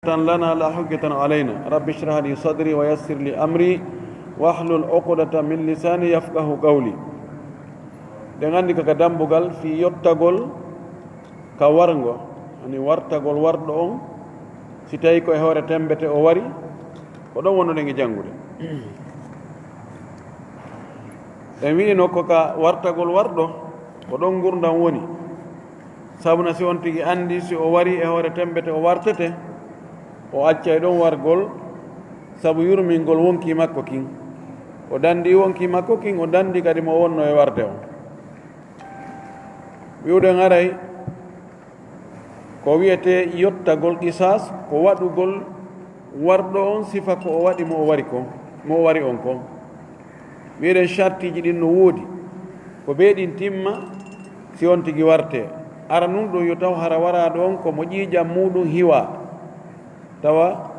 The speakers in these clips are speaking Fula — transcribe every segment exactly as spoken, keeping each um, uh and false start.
لنا لا حجة علينا. رب اشرح لي صدري ويسر لي أمري واحلل عقدة من لساني يفقهوا قولي. Ɗen anndi ko ka dambugal fii yottagol ka warngo, ani wartagol warɗo on, si tawii ko e hoore temmbete o wari, ko ɗon wonnoɗen e janngude. En wi'ino ko ka wartagol warɗo, ko ɗon ngurndan woni. Sabuna si on tigi anndi si o wari e hoore temmbete o wartete, o accay ɗon wargol, sabu yurmingol wonkii makko kin. O danndi wonkii makko kin, o danndi kadi mo wonno e warde on. Wi'uɗen haray ko wi'etee yottagol qisaas, ko waɗugol warɗo on sifa ko o waɗi mo o wari kon, mo o wari on kon. Wi'uɗen shartiiji ɗin no woodi, ko bee ɗin timma si on tigi wartee. Aranun ɗun yo taw hara waraaɗo on ko mo ƴiiƴan muuɗun hiwaa, tawa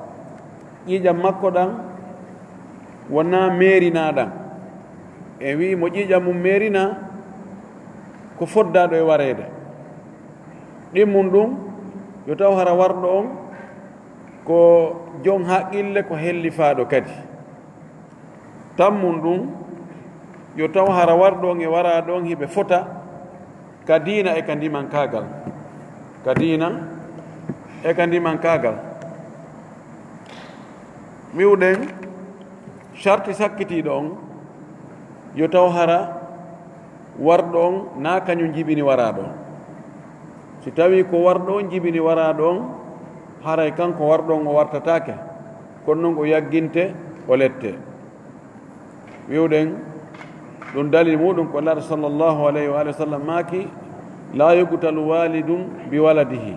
ƴiiƴan makko ɗan wonaa meerinaa ɗan. En wi'i mo ƴiiƴan mun meerinaa, ko foddaaɗo e wareede. Ɗimmun ɗun, yo taw hara warɗo on ko jon haqqille, ko hellifaaɗo kadi. Tammun ɗun, yo taw hara warɗo on e waraaɗo on hiɓe fota ka diina e ka ndimankaagal. Ka diina e ka ndimankaagal. Wi'uɗen, sharti sakkitiiɗo on, yo taw hara warɗo on naa kañun jibini waraaɗo on. Si tawii ko warɗo on jibini waraaɗo on, haray kanko warɗo on o wartataake, kono non o yagginte, o lette. Wi'uɗen, ɗun dalil muuɗun ko Nulaaɗo sallallahu alayhi wa alihi wa sallam maaki, "Laa yuqtalu waalidun bi waladihi."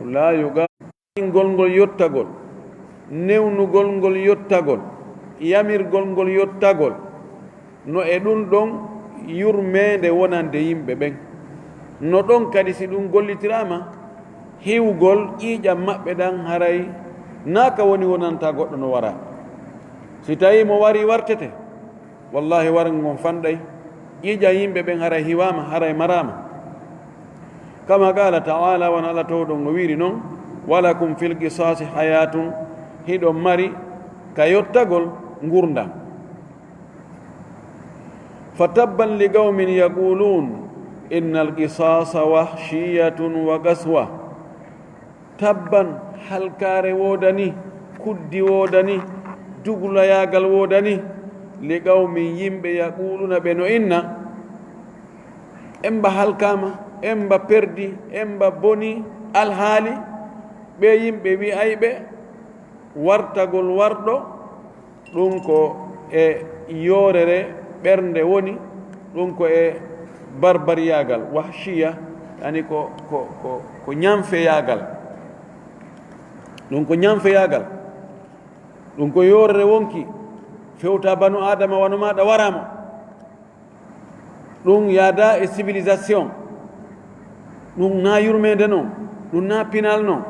Laa yuqa- Ngol ngol yottagol, newnugol ngol yottagol, yamirgol ngol yottagol, no e ɗun ɗon yurmeende wonande yimɓe ɓen. No ɗon kadi, si ɗun gollitiraama, hiwgol ƴiiƴan maɓɓe ɗan haray naa ka woni wonanta goɗɗo no wara. Si tawii mo wari wartete, wallaahi, warngo ngon fanɗay. Ƴiiƴan yimɓe ɓen haray hiwaama, haray maraama. Kama qaala ta'aala, wano Alla Toowɗo on o wi'iri non, "Wa lakum fil qisaasi hayaatun," hiɗon mari ka yottagol ngurndan. "Fa tabban li qawmin yaquluun innal qisaasa wahshiyatun wa qaswa." Tabban, halkaare woodanii, kuddi woodanii, dugulayaagal woodanii, li qawmin, yimɓe, yaquuluna, ɓe no inna, "Emba halkaama, emba perdi, emba boni, alhaali." Ɓee yimɓe wi'ayɓe wartagol warɗo, ɗun ko e yoorere ɓernde woni, ɗun ko e barbariyaagal, wahshiya, yani ko, ko, ko, ko ñanfeyaagal. Ɗun ko ñanfeyaagal. Ɗun ko yoorere wonki, fewta banu Aadama wano maaɗa waraama. Ɗun yaadaa e civilisation. Ɗun naa yurmeende non. Ɗun naa pinal non.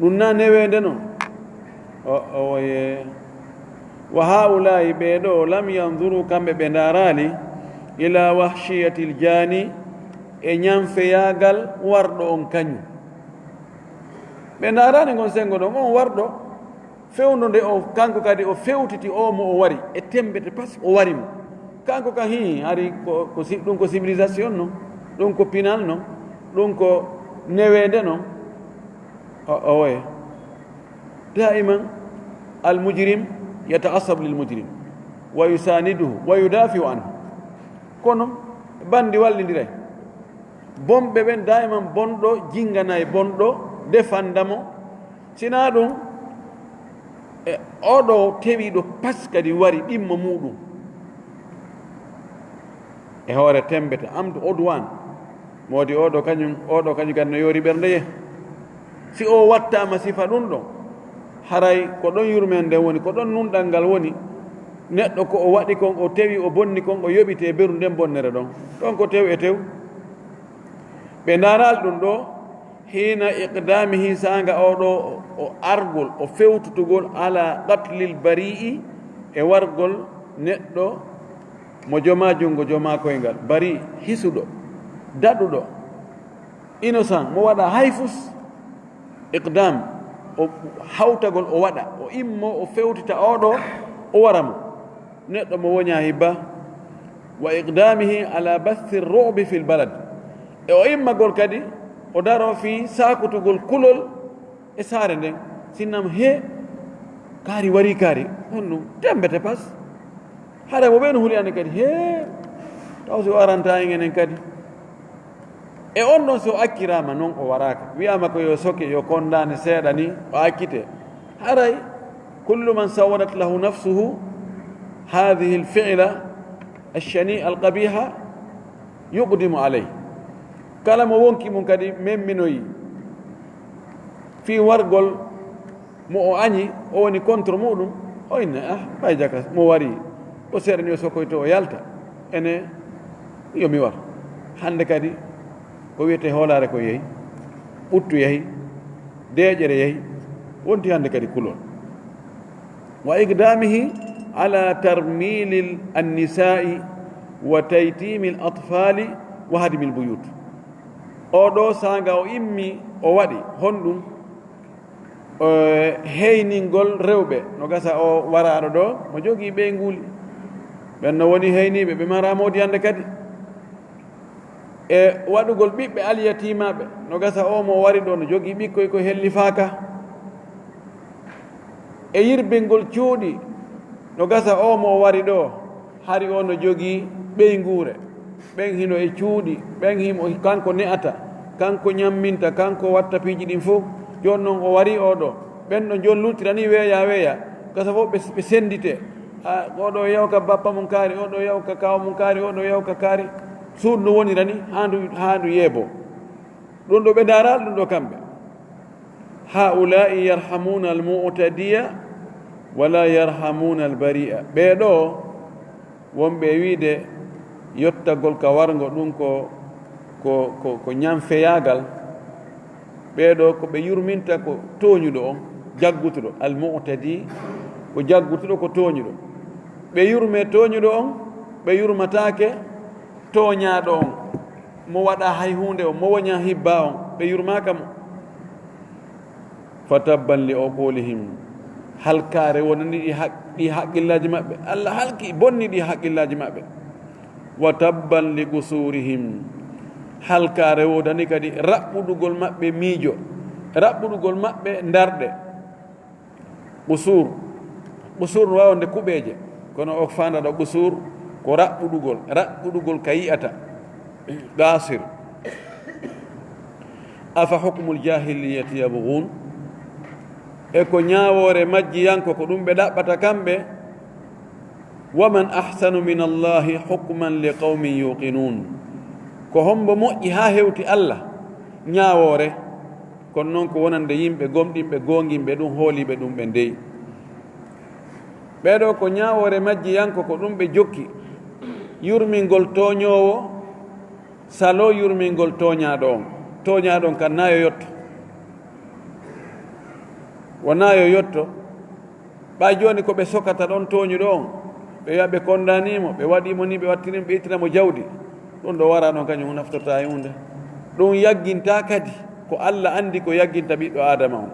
Ɗun naa neweende non. O, oye. Wa haa'ulaa'i, ɓee ɗoo, lam yanzuru, kamɓe ɓe ndaaraali, ila wahshiyatil jaani, e ñanfeyaagal warɗo on kañun. Ɓe ndaaraani ngon senngo ɗon, on warɗo. Fewndo nde o, kanko kadi o fewtiti o mo o wari, e temmbete pas o wari mo. Kanko ka hii, hari ko, ko si-, ɗun ko civilisation non, ɗun ko pinal non, ɗun ko neweende non. O, oye. Daiman, al mujrim yata'assab lil mujrim, wa yusaniduhu, wa yudafi'u anhu. Kono, banndi wallindiray. Bonɓe ɓen, daiman bonɗo jinganay bonɗo, defanda mo, Sinaa ɗun, e oɗo tewiiɗo pas kadi wari ɗimmo muuɗun. E hoore temmbete, amdu udwan. Moodi oɗo kañun, oɗo kañun kadi no yoori ɓernde ye. Si o wattaama sifa ɗun ɗon, haray ko ɗon yurmeende nden woni, ko ɗon nunɗal ngal woni. Neɗɗo ko o waɗi kon, o tewi, o bonni kon, o yoɓitee beru nden bonnere ɗon. Ɗon ko tew e tew. Ɓe ndaaraali ɗun ɗoo, Hiina iqdaamihi, saanga oo ɗoo o argol, o fewtutugol, ala qatlil bari'i, e wargol neɗɗo mo jomaa junngo, jomaa koyngal, bari, hisuɗo, daɗuɗo, innocent, mo waɗaa hay fus, iqdaam, O hawtagol, o waɗa, o immo, o fewtita oɗo, o wara mo. Neɗɗo mo woña hibba, wa iqdamihi ala bathi ru'bi fil balad. E o immagol kadi, o daro fii saakutugol kulol e saare nden. Sinnam he kaari wari kaari, honno tembete pas. Hara mo ɓen huli ande kadi, he, taw si o aranta en enen kadi. E on ɗon, si o acciraama non, o waraaka. Wi'aama ko yo soke, yo kondaane seeɗa ni, o accite. Haray, kullu man sawwalat lahu nafsuhu hadhihi al-fi'la ash-shani'a al-qabiha yuqdimu alayh. Kala mo wonki mum kadi memminoyi fii wargol mo o añi, o woni contre muɗum, o inna, ah, ɓay jaka mo wari, o seeɗa ni o sokoyto, o yalta. Ene, yo mi war. Hannde kadi, ko wiyetee hoolaare ko yehi, ɓuttu yehi, deeƴere yehi, wonti hannde kadi kulol. Wa iqdamihi ala tarmili annisa'i wa taytimi al-atfali wa hadmi al-buyut. Oo ɗoo saanga o immi, o waɗi honɗum? Eh, heyningol rewɓe. No gasa o waraaɗo ɗo, mo jogii ɓeynguuli. Ɓen no woni heyniiɓe, ɓe maraa moodi hannde kadi. E waɗugol ɓiɓɓe alyatiimaaɓe. No gasa o mo wari ɗo, no jogii ɓikkoy ko hellifaaka. E yirbingol cuuɗi. No gasa o mo wari ɗo, hari o no jogii ɓeynguure. Ɓen hino e cuuɗi, ɓen himo, kanko ne'ata, kanko ñamminta, kanko watta piiji ɗin fow. Jooni non o warii oo ɗoo. Ɓen ɗon jooni luutira nii weeya weeya. Gasa fof ɓe, ɓe sennditee. A, oo ɗoo yaw ka bappa mum kaari, oo ɗoo yaw ka kaaw mum kaari, oo ɗoo yaw ka kaari. Suudu ndu wonira nii, haa ndu, haa ndu yeeboo. Ɗum ɗo ɓe ndaaraali ɗum ɗo kamɓe. Haa'ulaa'i yarhamuuna al-mu'tadiya wa laa yarhamuuna al-bari'a. Ɓee ɗoo wonɓe e wiide yottagol ka warngo ɗum ko, ko, ko, ko ñamfeyaagal. Ɓee ɗoo ko ɓe yurminta ko tooñuɗo on, jaggutuɗo, al-mu'tadi, ko jaggutuɗo ko tooñuɗo. Ɓe yurmee tooñuɗo on, ɓe yurmataake tooñaaɗo on, mo waɗaa hay huunde on, mo woñaa hibbaa on, ɓe yurmaaka mo. Fa tabban li uqulihim. Halkaare wonani ɗi haq-, ɗi haqqillaaji maɓɓe. Allah halki, bonni ɗi haqqillaaji maɓɓe. Wa tabban li qusurihim. Halkaare wodani kadi raɓɓuɗugol maɓɓe miijo, raɓɓuɗugol maɓɓe ndarɗe. Qusur. Qusur no waawande kuɓeeje, kono o faandaɗo qusur ko raɓɓuɗugol, raɓɓuɗugol ka yi'ata. Qasir. Afa hukmul jahiliyyati yabghun? E ko ñaawoore majjiyanko ko ɗum ɓe ɗaɓɓata kamɓe? Wa man ahsanu min Allahi hukman li qawmin yuqinun. Ko hombo moƴƴi haa hewti Allah ñaawoore? Kono noon ko wonande yimɓe gomɗinɓe, goonginɓe ɗum, hooliiɓe ɗum ɓe dey. Ɓee ɗoo ko ñaawoore majjiyanko ko ɗum ɓe jokki, yurmingol tooñoowo, saloo yurmingol tooñaaɗo on. Tooñaaɗo on kan naa yo yotto. Wonaa yo yotto. Ɓay jooni ko ɓe sokata ɗon tooñuɗo on, ɓe wi'a ɓe kondaanii mo, ɓe waɗii mo nii, ɓe wattini mo, ɓe ittana mo jawdi. Ɗum ɗo waraa ɗon kañum naftortaa e huunde. Ɗum yaggintaa kadi ko Alla anndi ko yagginta ɓiɗɗo Aadama on.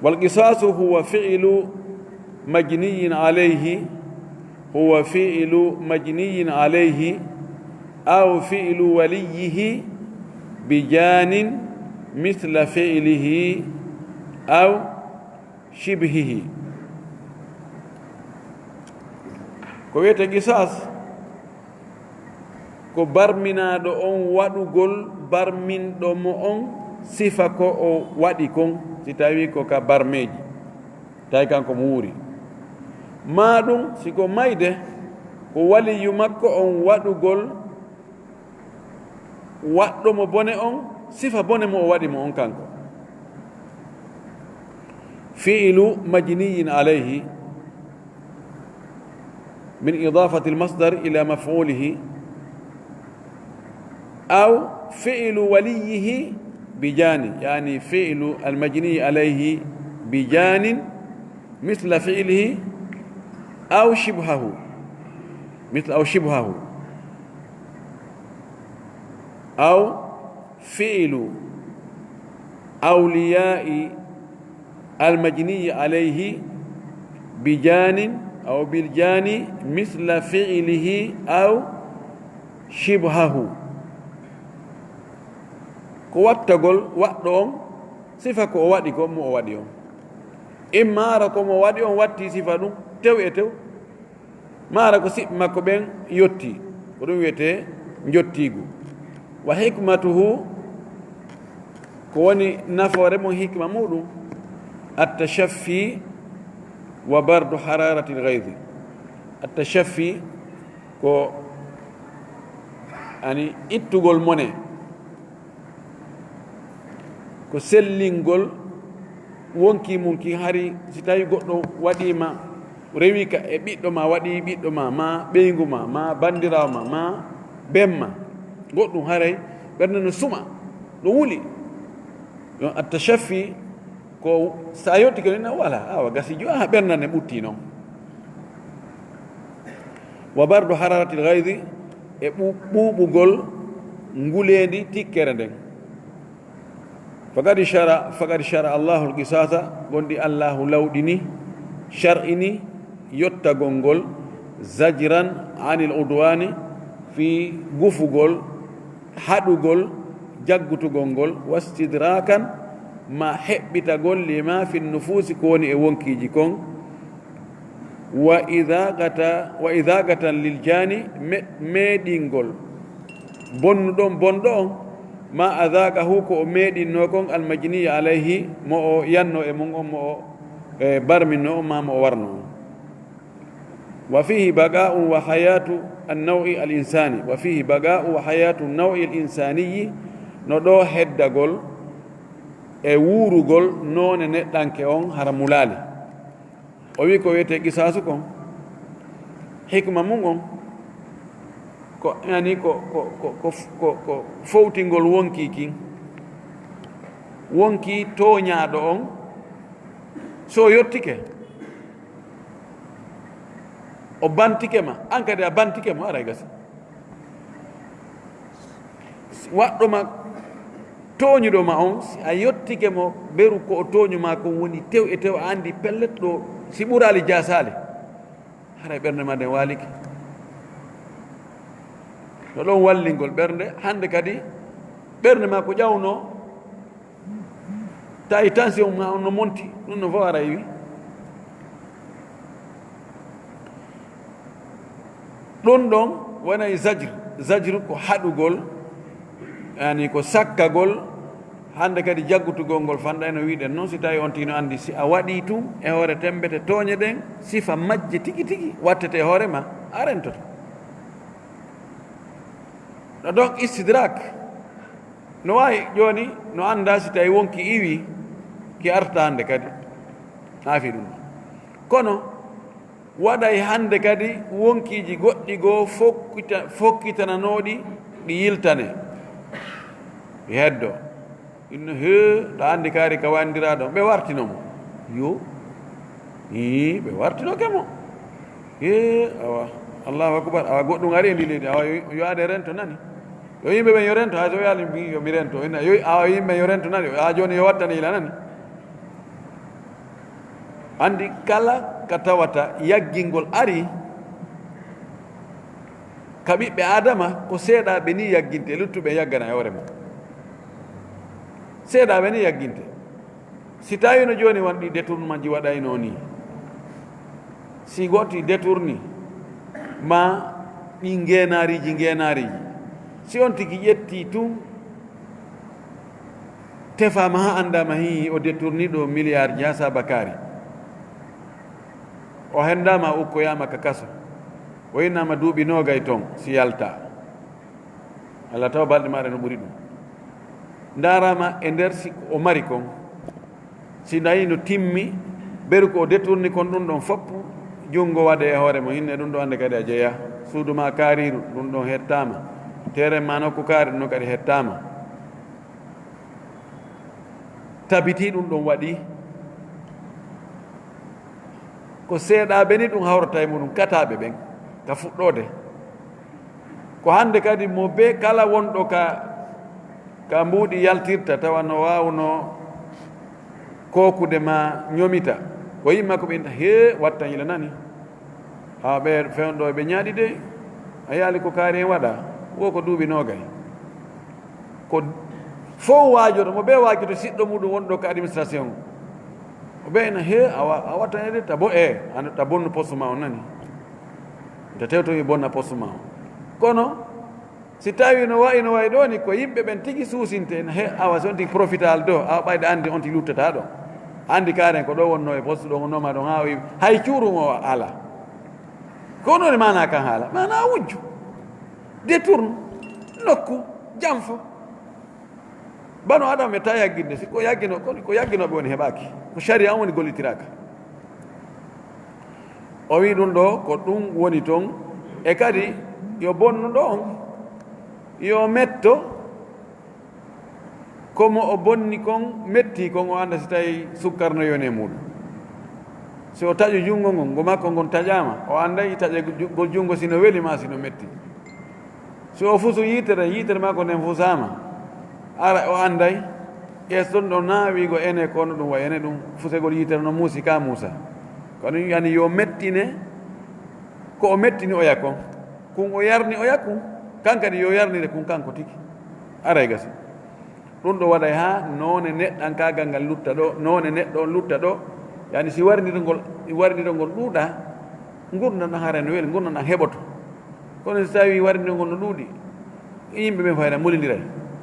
Wal qisaasu huwa fi'lu majniyyin alayhi, huwa fi'lu majniyyin alayhi, aw fi'lu waliyyihi bi jaanin misla fi'lihi aw shibhihi. Ko wiyetee qisaas, ko barminaaɗo on waɗugol barminɗo mo on sifa ko o waɗi kon, si tawii ko ka barmeeji, tawi kanko mo wuuri. Maa ɗum, si ko mayde, ko waliyu makko on waɗugol waɗɗo mo bone on, sifa bone mo o waɗi mo on kanko. Fi'lu majniyyin alayhi min idafati al-masdar ila maf'ulihi, aw fi'lu waliyyihi bi jani, yani fi'lu al-majni alayhi bi janin, misla fi'lihi aw shibhahu, misla aw shibhahu, aw fi'lu أولياء المجني عليه بجان أو بالجان مثل فعله أو شبهه. Ko wattagol waɗɗo on sifa ko o waɗi kon mo o waɗi on. Imma ara ko mo waɗi on watti sifa ɗum tew e tew, maara ko siɓɓe makko ɓen yotti, ko ɗum wiyetee njottiigu. Wa hikmatuhu, ko woni nafoore mum, hikma muuɗum, attashaffi wa bardu hararatil gaydi. Attashaffi ko ani ittugol mone, ko sellingol wonkii mum kin. Hari si tawii goɗɗo waɗiima, rewii ka e ɓiɗɗo ma, waɗii ɓiɗɗo ma, ma ɓeyngu ma, ma banndiraawo ma, ma ben ma, goɗɗum haray ɓernde no suma, no wuli. Yo attashaffi ko sa yottike non, wala, awa gasi jo, aha, ɓernde ne ɓutti non. Wa bardu hararatil gaydi, e ɓu-, ɓuuɓugol nguleendi tikkere nden. Faqad shara, faqad shara Allahul qisasa, gonɗi Allahu lawɗini, shar'ini yottagol ngol, zajran anil udwani, fii gufugol, haɗugol, jaggutugol ngol, wastidrakan, ma heɓɓitagol, lima fi nufusi, ko woni e wonkiiji kon, wa idagata, wa idagatan lil jani, me-, meeɗingol bonnuɗon, bonɗo on, ma adaqahu, ko o meeɗinno kon, almajniya alayhi, mo o yanno e mum on, mo o, e, barminno on, ma mo o warno on. Wa fihi baqa'u wa hayatu an-naw'i al-insani, wa fihi baqa'u wa hayatu an-naw'i al-insaniyi, no ɗo heddagol e wuurugol noone neɗɗanke on hara mulaali. O wi ko wiyetee qisaasu kon, hikma mum on, ko, yani, ko, ko, ko, ko, ko, ko fowtingol wonkii kin. Wonkii tooñaaɗo on, so yottike, o bantike ma, an kadi a bantike mo, aray gasi. Waɗɗo ma, tooñuɗo ma on, si a yottike mo, beru ko o tooñu ma kon woni tew e tew, a anndi pellet ɗo, si ɓuraali jaasaali, haray ɓernde ma nden waalike. No ɗon wallingol ɓernde, hannde kadi ɓernde ma ko ƴawno, tawi tension ma on no monti, ɗum no fof ara iwi. Ɗum ɗon wona e zajr. Zajr ko haɗugol, yani ko sakkagol. Hannde kadi jaggutugol ngol fanɗa no wiɗen noon, si tawi on tigi no anndi si a waɗi tun e hoore tembete tooñe ɗen, sifa majje tigi tigi wattete e hoore ma, a rentoto. No donc istidrak. No waawi jooni, no anndaa si tawi wonkii iwii, ki arta hannde kadi. Haa fii ɗum. Kono, waɗay hannde kadi wonkiiji goɗɗi goo fokkita-, fokkitananooɗi ɗi yiltane. Ɗi heddo. Inno hee, ɗa anndi kaari ka wanndiraa ɗon. Ɓe wartino mo. Yo. Ii, ɓe wartinoke mo. Hee, awa. Allahu akbar. Awa, goɗɗum ari e ndi leydi. Awa, yo, yo ade rento nani. Yo yimɓe ɓen yo rento, hay so o yaali mbi yo mi rento. Ina, yo, awa, yimɓe yo rento nani. Haa jooni yo wattane ila nani. Anndi kala ka tawata yaggingol ari, ka ɓiɓɓe Aadama, ko seeɗaaɓe ni yagginte, luttuɓe yaggana e hoore mum. Seeɗaaɓe ni yagginte. Si tawi no jooni won ɗi détournement ji waɗayno ni, si goɗɗi détourni ma ɗi ngeenaariji, ngeenaariji, si on tigi ƴetti tun, tefaama haa anndaama, hii, o détourni ɗo milliard ji haa saabakaari. O henndaama, o ukkoyaama ka kaso. O innaama duuɓi noogay ton, si yalta. Alla taw balɗe maaɗa no ɓuri ɗum. Ndaaraama e nder si o mari kon. Si nayi no timmi, beru ko o détourni kon ɗum ɗon fof, junngo waɗe e hoore mo, hinne ɗum ɗo annde kadi a jeyaa. Suudu ma kaariiru, ɗum ɗon hettaama. Teeren ma nokku kaari, ɗum ɗon kadi hettaama. Tabitii ɗum ɗon waɗi. Ko seeɗaaɓe ni ɗum hawrata e muɗum, kataaɓe ɓen, ka fuɗɗoode. Ko hannde kadi mo bee kala wonɗo ka, ka mbuuɗi yaltirta, tawa no waawno Kokude ma ñomita. Ko yimma ko ɓe inta, "Hee, wattan ila nani." Haa ɓe fewndo ɓe ñaaɗi de, a yaali ko kaari en waɗa, wo ko duuɓi noogay. Ko fof waajoto, mo ɓe waajoto siɗɗo muɗum wonɗo ko administration. O ɓe ina, "Hee, a wa-, a wattan e de, ta bo e, an ta bonnu poste ma on nani." Ta tewto mi bonna poste ma on. Kono, si tawi no wayi, no wayi ɗo ni, ko yimɓe ɓen tigi suusinte, he, awa, si on tigi profital do, awa, ɓayde anndi on tigi luttata ɗo. Anndi karen ko ɗo wonno e poste ɗo, wonno ma ɗon, haa o yi-, hay cuurum o ala. Ko non maana kan haala, maana wujju, détourne, nokku, janfo. Bano Adama ɓe ta yagginde, si ko yaggino, ko, ko yagginooɓe woni heɓaaki. Ko sharia on woni gollitiraaka. O wi ɗum ɗo, ko ɗum woni toon. E kadi, yo bonnuɗo on, yo metto, ko mo o bonni kon, metti kon, o annda si tawi sukkar no yoni e muɗum. Si o taƴo junngo ngon, ngo makko ngon taƴaama, o annday taƴagol junngo si no weli ma si no metti. Si o fusu yitere, yitere makko nden fusaama, ara o annday, es ɗon ɗo naawi go ene, kono ɗum wa ene ɗum, fusegol yitere no muusi ka muusa. Kono yani yo mettine, ko o mettini oya kon, kun o yarni oya kun, kan kadi yo yarnire kun kanko tigi. Aray gasi. Ɗum ɗo waɗay haa noone neɗɗankaagal ngal lutta ɗo, noone neɗɗo on lutta ɗo. Yani si warnirgol, warnirgol ɗuuɗa, ngurndan ɗan haray no weli, ngurndan ɗan heɓoto. Kono si tawi warnirgol no ɗuuɗi, yimɓe ɓen fayda molindiray.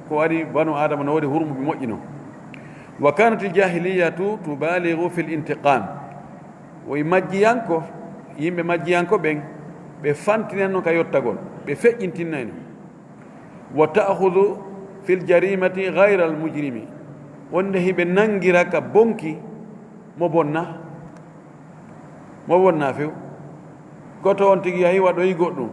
Ko waɗi banu Adama no woodi hurmuɓe moƴƴino. Wa kanatil jahiliyatu tubaligu fil intiqam. Woy majjiyanko, yimɓe majjiyanko ɓen, ɓe fantinanno ka yottagol, ɓe feƴƴintinnayno. Wa ta'khudhu fil jarimati ghayra al mujrimi. Wonde hiɓe nangira ka bonki mo bonna, mo bonna few. Koto on tigi yahi waɗoyi goɗɗum.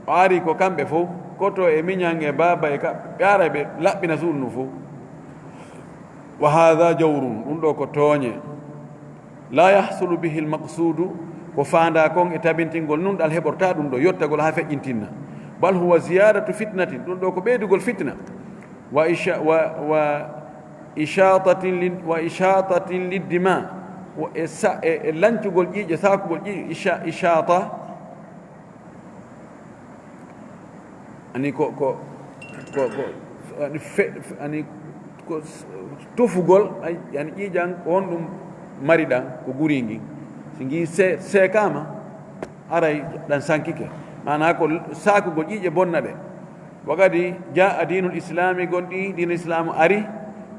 O ari ko kamɓe fow, koto e miñan e baaba e ka, ɓe ara ɓe laɓɓina suudu ndun fow. Wa hadha jawrun, ɗum ɗo ko tooñe. La yahsulu bihi al maqsudu, ko faanda kon e tabintingol nun ɗal heɓorta ɗum ɗo, yottagol haa feƴƴintinna. Bal huwa ziyadatu fitnatin, ɗum ɗo ko ɓeydugol fitna. Wa isha-, wa, wa ishatatin lid-, wa ishatatin liddima, wo e sa-, e, e lancugol ƴiiƴe, saakugol ƴiiƴe, isha-, ishata. Ani ko, ko, ko, ko, ani fe-, fe-, ani ko s-, tufugol, ay, yani ƴiiƴan ko honɗum mari ɗan, ko guri ngi. Si ngi se-, seekaama, aray ɗan sankike. Maanaa ko l-, saakugol ƴiiƴe bonna ɗe. Wa qad jaa diinul islaami, gonɗi diinul islaamu ari,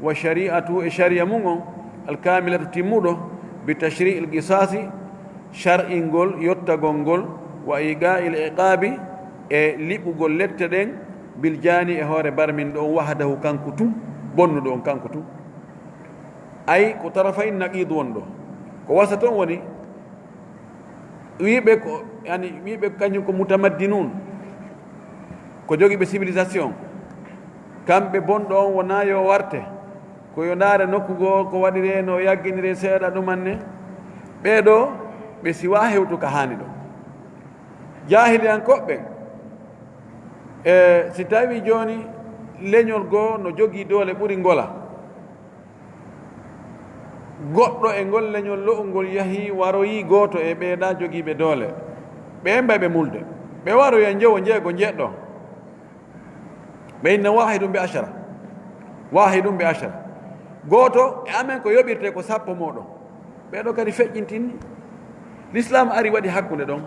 wa shari'atu, e shari'a mum on, alkaamilatu, timmuɗo, bi tashri'il qisaasi, shar'ingol yottagol ngol, wa iqaa'il iqaabi, e liɓugol lette ɗen, bil jaani, e hoore barminɗo on, wahdahu, kanko tun, bonnuɗo on kanko tun. Ay ko tarafayn naqiid won ɗo. Ko wasata on woni wiiɓe ko, yani, wiiɓe kañum ko mutamaddinuun, ko jogiiɓe civilisation. Kamɓe bonɗo on wonaa yo warte, ko yo ndaare nokku goo, ko waɗiree no yagginiree seeɗa ɗuman ne. Ɓee ɗoo, ɓe siwaa hewtu ka haani ɗo. Jaahiliyankooɓe ɓen, e si tawii jooni leñol goo no jogii doole ɓuri ngola, goɗɗo e ngol leñol lo'ungol yahii waroyii gooto e ɓee ɗaa jogiiɓe doole, ɓe mbay ɓe mulde. Ɓe waroya njowo, njeego, njeɗɗo. Ɓe inna waahidun bi ashara. Waahidun bi ashara. Gooto e amen ko yoɓirtee ko sappo mooɗon. Ɓee ɗoo kadi feƴƴintinni. Lislaam ari waɗi hakkunde ɗon.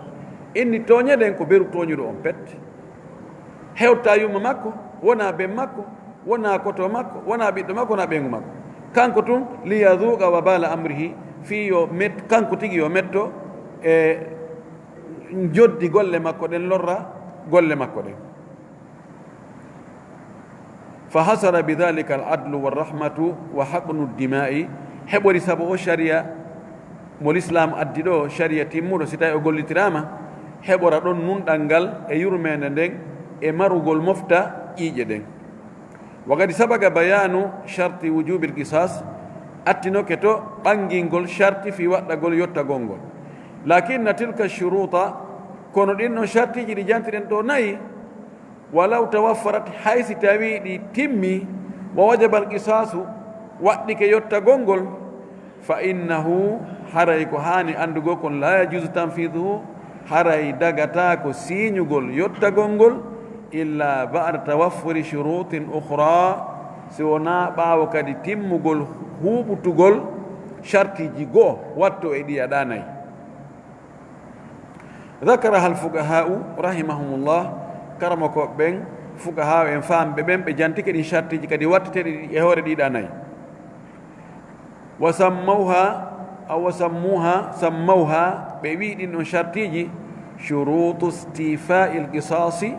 Inni tooñe ɗen ko beru tooñuɗo on pet. Hewta yumma makko, wona ben makko, wona koto makko, wona ɓiɗɗo makko, wona ɓeyngu makko. Kanko tun, liyazuqa wabala amrihi, fii yo met-, kanko tigi yo metto e joddi golle makko ɗen, lorra golle makko ɗen. Fa hasala bi dhalika al adlu wa rahmatu wa haqnu dima'i, heɓori sabu o sharia mo Lislaam addi ɗo, sharia timmuɗo, si tawi o gollitiraama, heɓora ɗon nunɗal ngal e yurmeende nden e marugol mofta ƴiiƴe ɗen. Wa qad sabaqa bayanu sharti wujubil qisas, attinoke to ɓangingol sharti fii waɗɗagol yottagol ngol. Lakinna tilka shuruta, kono ɗin non shartiiji ɗi jantiɗen ɗo nayi, walaw tawaffarat, hay si tawii ɗi timmii, wa wajabal qisaasu, waɗɗike yottagol ngol, Fa innahu, haray ko haani anndugol kon, la yajuuzu tanfiiduhu, haray dagataako siiñugol yottagol ngol, illa ba'da tawaffuri shuruutin ukhra, si wonaa ɓaawo kadi timmugol huuɓutugol shartiiji goo watto e ɗiya ɗaa nay. Dhakaraha al-fuqahaa'u rahimahumullah, karamokooɓe ɓen, fuqahaa'u en, faamɓe ɓen, ɓe jantike ɗin shartiiji kadi watteteeɗi e hoore ɗii ɗaa nay. Wa sammawha, aw wa sammuha, sammawha, ɓe wi'i ɗin ɗon shartiiji, shuruutu istifaa'il qisaasi,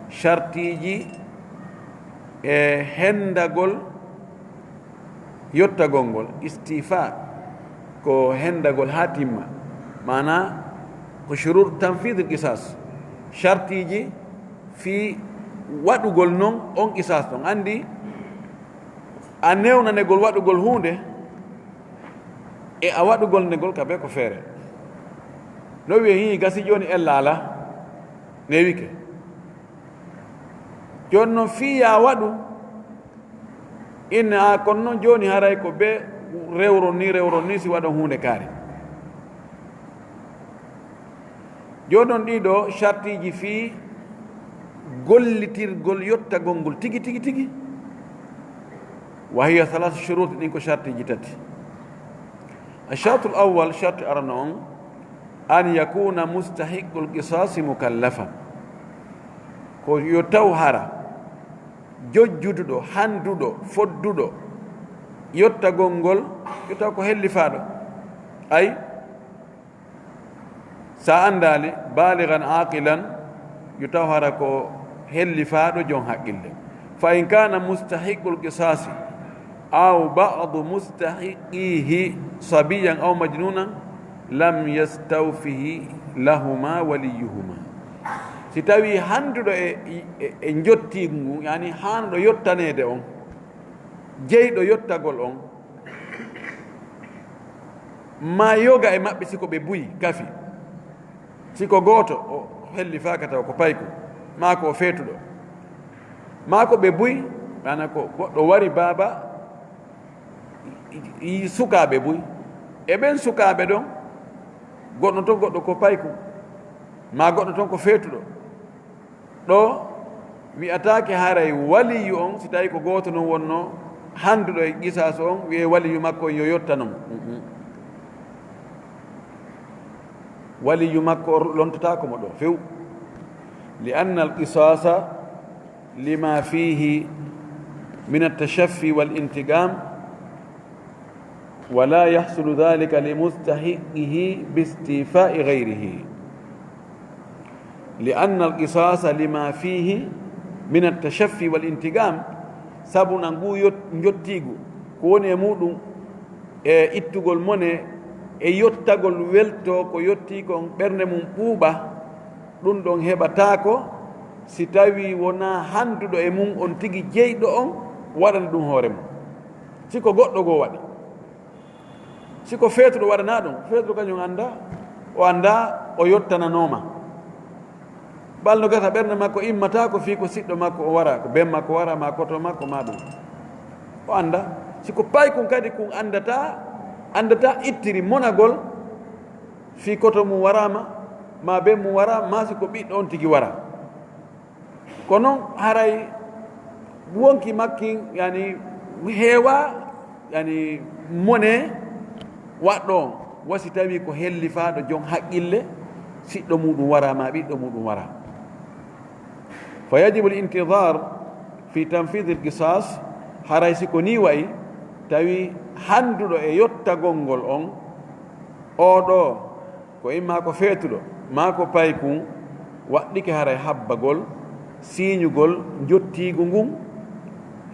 shartiiji e hendagol yottagol ngol. Istifa ko hendagol haa timma, maana ko shuruutu tanfiidil qisaas, shartiiji fii waɗugol non on qisaas ɗon. Anndi a newnanegol waɗugol huunde e a waɗugol ndegol ka bee ko feere. No wi'e hii gasi jooni ella alaa, newike. Jooni non fii yaa waɗu, inne a kon non jooni haray ko bee rewron ni, rewron ni si waɗon huunde kaari. Jooni non ɗii ɗoo shartiiji fii gollitirgol yottagol ngol tigi, tigi, tigi. Wa hiya thalathu shuruut, ɗin ko shartiiji tati. Ash-shartul awwal, sharti arano on, an yakuna mustahiqqul qisaasi mukallafan. Ko yo taw hara jojjuduɗo, handuɗo, fodduɗo yottagol ngol, yo taw ko hellifaaɗo. Ay, sa anndaali, baaligan aaqilan, yo taw hara ko hellifaaɗo, jon haqqille. Fa in kaana mustahiqqul qisaasi aw ba'du mustahiqqihi sabiyan aw majnuunan, lam yastawfihi lahuma waliyuhuma. Si tawii handuɗo e, e, e njottiigu ngun, yani haanuɗo yottaneede on, jeyɗo yottagol on, maa yoga e maɓɓe, si ko ɓe buy kafi, si ko gooto o hellifaaka tawa ko payku, maa ko o feetuɗo, maa ko ɓe buy, maana ko goɗɗo wari baaba, i, i, i sukaaɓe buy, e ɓen sukaaɓe ɗon, goɗɗo ton goɗɗo ko payku, maa goɗɗo ton ko feetuɗo. Ɗoo wi'ataake haray waliyu on, si tawii ko gooto non wonnoo handuɗo e qisaasu on, wi'ee waliyu makko on yo yottano mo. Mm-mm. Waliyu makko on lontotaako mo ɗoo few. Li anna al qisaasa lima fiihi min at-tashaffi wal intiqaam, wa laa yahsulu dhaalika li mustahiqqihi bi istifaa'i ghayrihi. Li anna al qisaasa lima fiihi min at-tashaffi wal intiqaam, sabu na nguu yot-, njottiigu ko woni e muuɗum e ittugol mone e yottagol welto ko yottii kon ɓernde mum ɓuuɓa, ɗum ɗon heɓataako si tawii wonaa handuɗo e mum on tigi jeyɗo on waɗani ɗum hoore mum. Si ko goɗɗo goo waɗi, si ko feetuɗo waɗanaa ɗum, feetuɗo kañum anndaa, o anndaa o yottananooma. Bal no gasa ɓernde makko immataako fii ko siɗɗo makko o wara, ko ben makko wara, maa koto makko, maa ɗum. O anndaa. Si ko paykun kadi kun anndataa, anndataa ittiri monagol fii koto mum waraama, maa ben mum wara, maa si ko ɓiɗɗo on tigi wara. Ko non haray wonki makkin, yani, heewaa, yani, mone waɗɗo on, wa si tawii ko hellifaaɗo jon haqqille, siɗɗo muuɗum waraa maa ɓiɗɗo muuɗum waraa. Fa yajibu al-intidaar fi tanfiidil qisaas, haray si ko nii wa'i, tawi handuɗo e yottagol ngol on, oo ɗoo, ko imma ko feetuɗo, maa ko paykun, waɗɗike haray habbagol, siiñugol njottiigu ngun,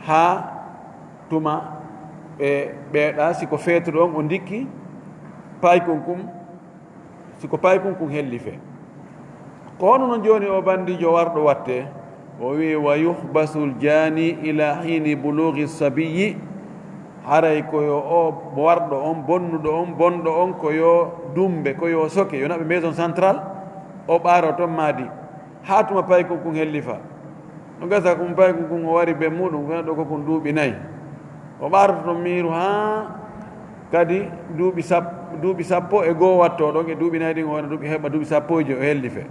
haa tuma ɓe ɓeeɗa, si ko feetuɗo on o ndikki, paykun kun, si ko paykun kun hellife. Ko hono non jooni o bandiijo warɗo watte, o wi'i, "Wa yuhbasul jaani ila hiini buluugi sabiyyi." Haray ko yo o warɗo on, bonnuɗo on, bonɗo on, ko yo dumbe, ko yo soke, yo naɓe maison centrale, o ɓaaro ton maadi, haa tuma paykun kun hellifa. No gasa kun paykun kun o wari ben muuɗum, ko neɗɗo ko kun duuɓi nayi. O ɓaarto ton miiru haa Kadi duuɓi sap-, duuɓi sappo e goo wattoo ɗon, e duuɓi nayi ɗin o wona duuɓi, heɓa duuɓi sappo e joy o hellife.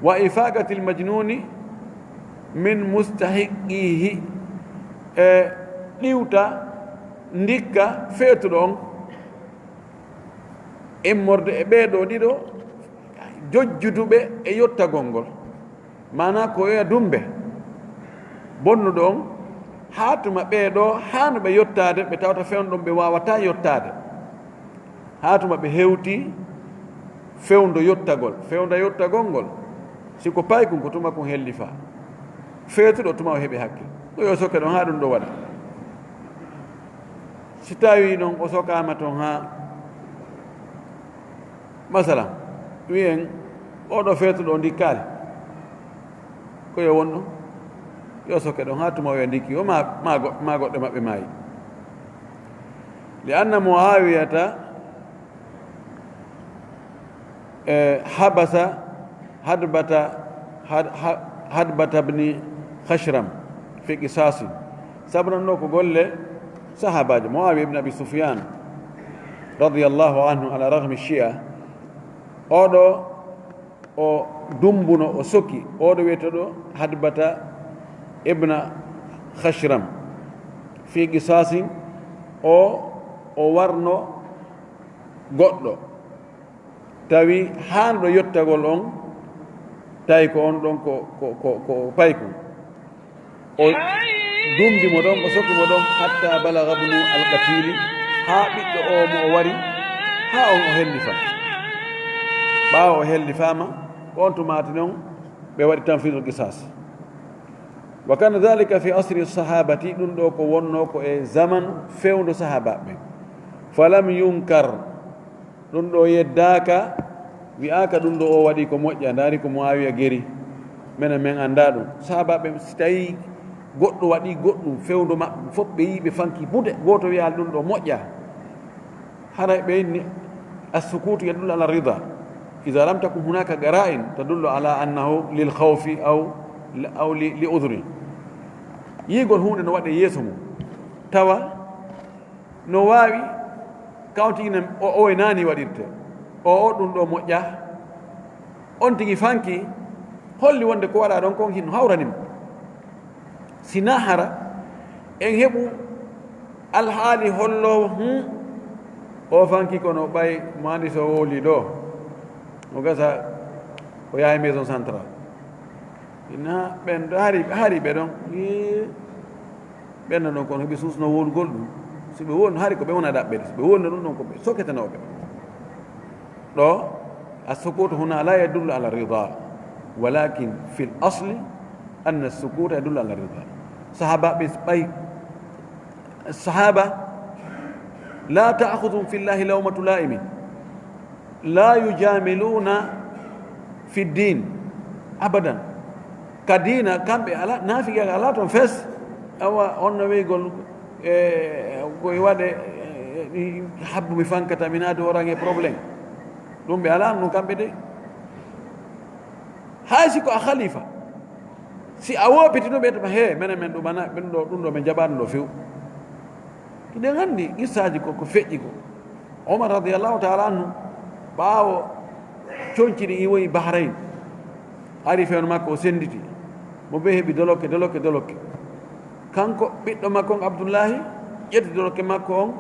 Wa ifaqatil majnuni min mustahiqihi, e ɗiwta ndikka feetuɗo on, immorde e ɓee ɗoo ɗiɗo, jojjuduɓe e yottagol ngol. Maanaa ko yo dumbe bonnuɗo on, haa tuma ɓee ɗoo haanu ɓe yottaade, ɓe tawata fewndo ɗon ɓe waawataa yottaade. Haa tuma ɓe hewti fewndo yottagol, fewndo yottagol ngol, si ko paykun, ko tuma kun hellifaa. Feetuɗo, tuma o heɓi hakke. Ko yo soke ɗon haa ɗun ɗoo waɗa. Si tawii non o sokaama ton haa, masalan, wi'en oo ɗoo feetuɗo o ndikkaali, ko yo won ɗon, yo soke ɗon haa tuma o yo ndikki, o maa, maa go-, maa goɗɗo maɓɓe maayi. Li anna Muawiyata, e, habasa Hadbata, Had-, Ha-, Hadbata bni Khashram fi qisasin. Sabu non ɗoo ko golle sahaabaajo, Muawiya ibn Abi Sufyan, radiyallahu anhu, ala raghmi Shia. Oo ɗoo, o dumbuno, o soki, oo ɗoo wi'eteeɗo Hadbata ibn Khashram, fi qisasin, o, o warno goɗɗo. Tawi haanɗo yottagol on, tawi ko on ɗon ko, ko, ko, ko paykun. O dumbi mo ɗon, o soki mo ɗon, hatta balaga ibnu al-qatili, haa ɓiɗɗo o mo o wari, haa on o hellifa. Ɓaawo o hellifaama, ko on tumaati non ɓe waɗi tanfidul qisas. Wa kana dhalika fi asri sahabati, ɗun ɗoo ko wonnoo ko e zaman fewndo sahaabaaɓe ɓen. Falam yunkar, ɗun ɗoo yeddaaka, wi'aaka ɗun ɗoo o waɗi ko moƴƴa, ndaari ko Muawiya geri, menen men anndaa ɗun. Sahaabaaɓe ɓen, si tawii goɗɗo waɗii goɗɗun fewndo maɓɓe, fof ɓe yi'i ɓe fanki buuɗe, gooto wi'aali ɗun ɗoo moƴƴaa. Haray ɓe inni, as-sukutu yadullu ala rida. Idha lam takun hunaka gara'in tadullu ala annahu lil khawfi aw, aw li, li udhrin. Yi'ugol huunde no waɗee yeeso mum, tawa no waawi kawtiinen o, o e naani waɗirte. O, o ɗun ɗoo moƴƴaa. On tigi fanki, holli wonde ko waɗaa ɗon kon hino hawrani mo. Si naa hara en heɓu alhaali holloowo, hmm, o fanki kono ɓay mo anndi so wowlii ɗoo, o gasa o yahay maison centrale. Ina ɓen ɗo hari, hari ɓe ɗon. Ii, ɓen ɗon kono ɓe suusno wowlugol ɗun. Si ɓe won, hari ko ɓe wona ɗaɓɓere. Si ɓe wonno ɗun ɗon, ko ɓe soketanooɓe. Ɗoo, as-sukutu huna la yadullu ala rida, walakin fil asli anna as-sukuta yadullu ala rida. Sahaabaaɓe ɓay, sahaaba, la ta'khudhuhum fillahi lawmatu la'imin, la yujamiluna fi din abadan. Ka diina, kamɓe alaa, naafiqi alaa ton fes. Awa, on no wi'ugol, e, ko e waɗe, e, habbu mi fankata, mi naati oran e problème. Ɗun ɓe alaa ɗun kamɓe de. Hay si ko a khalifa, si a woppiti ɗun ɓe tuma, he, menen men ɗumana, ɓen ɗoo, ɗun ɗoo men jaɓaani ɗoo few. Hiɗen anndi qissaaji ko, ko feƴƴi ko. Omar radiyallahu ta'ala anhu, ɓaawo conci ɗin iwoyi Bahrain, ari fewndo makko o sennditi, mo bee heɓi dolokke, dolokke, dolokke. Kanko, ɓiɗɗo makko on Abdullahi, ƴetti dolokke makko on,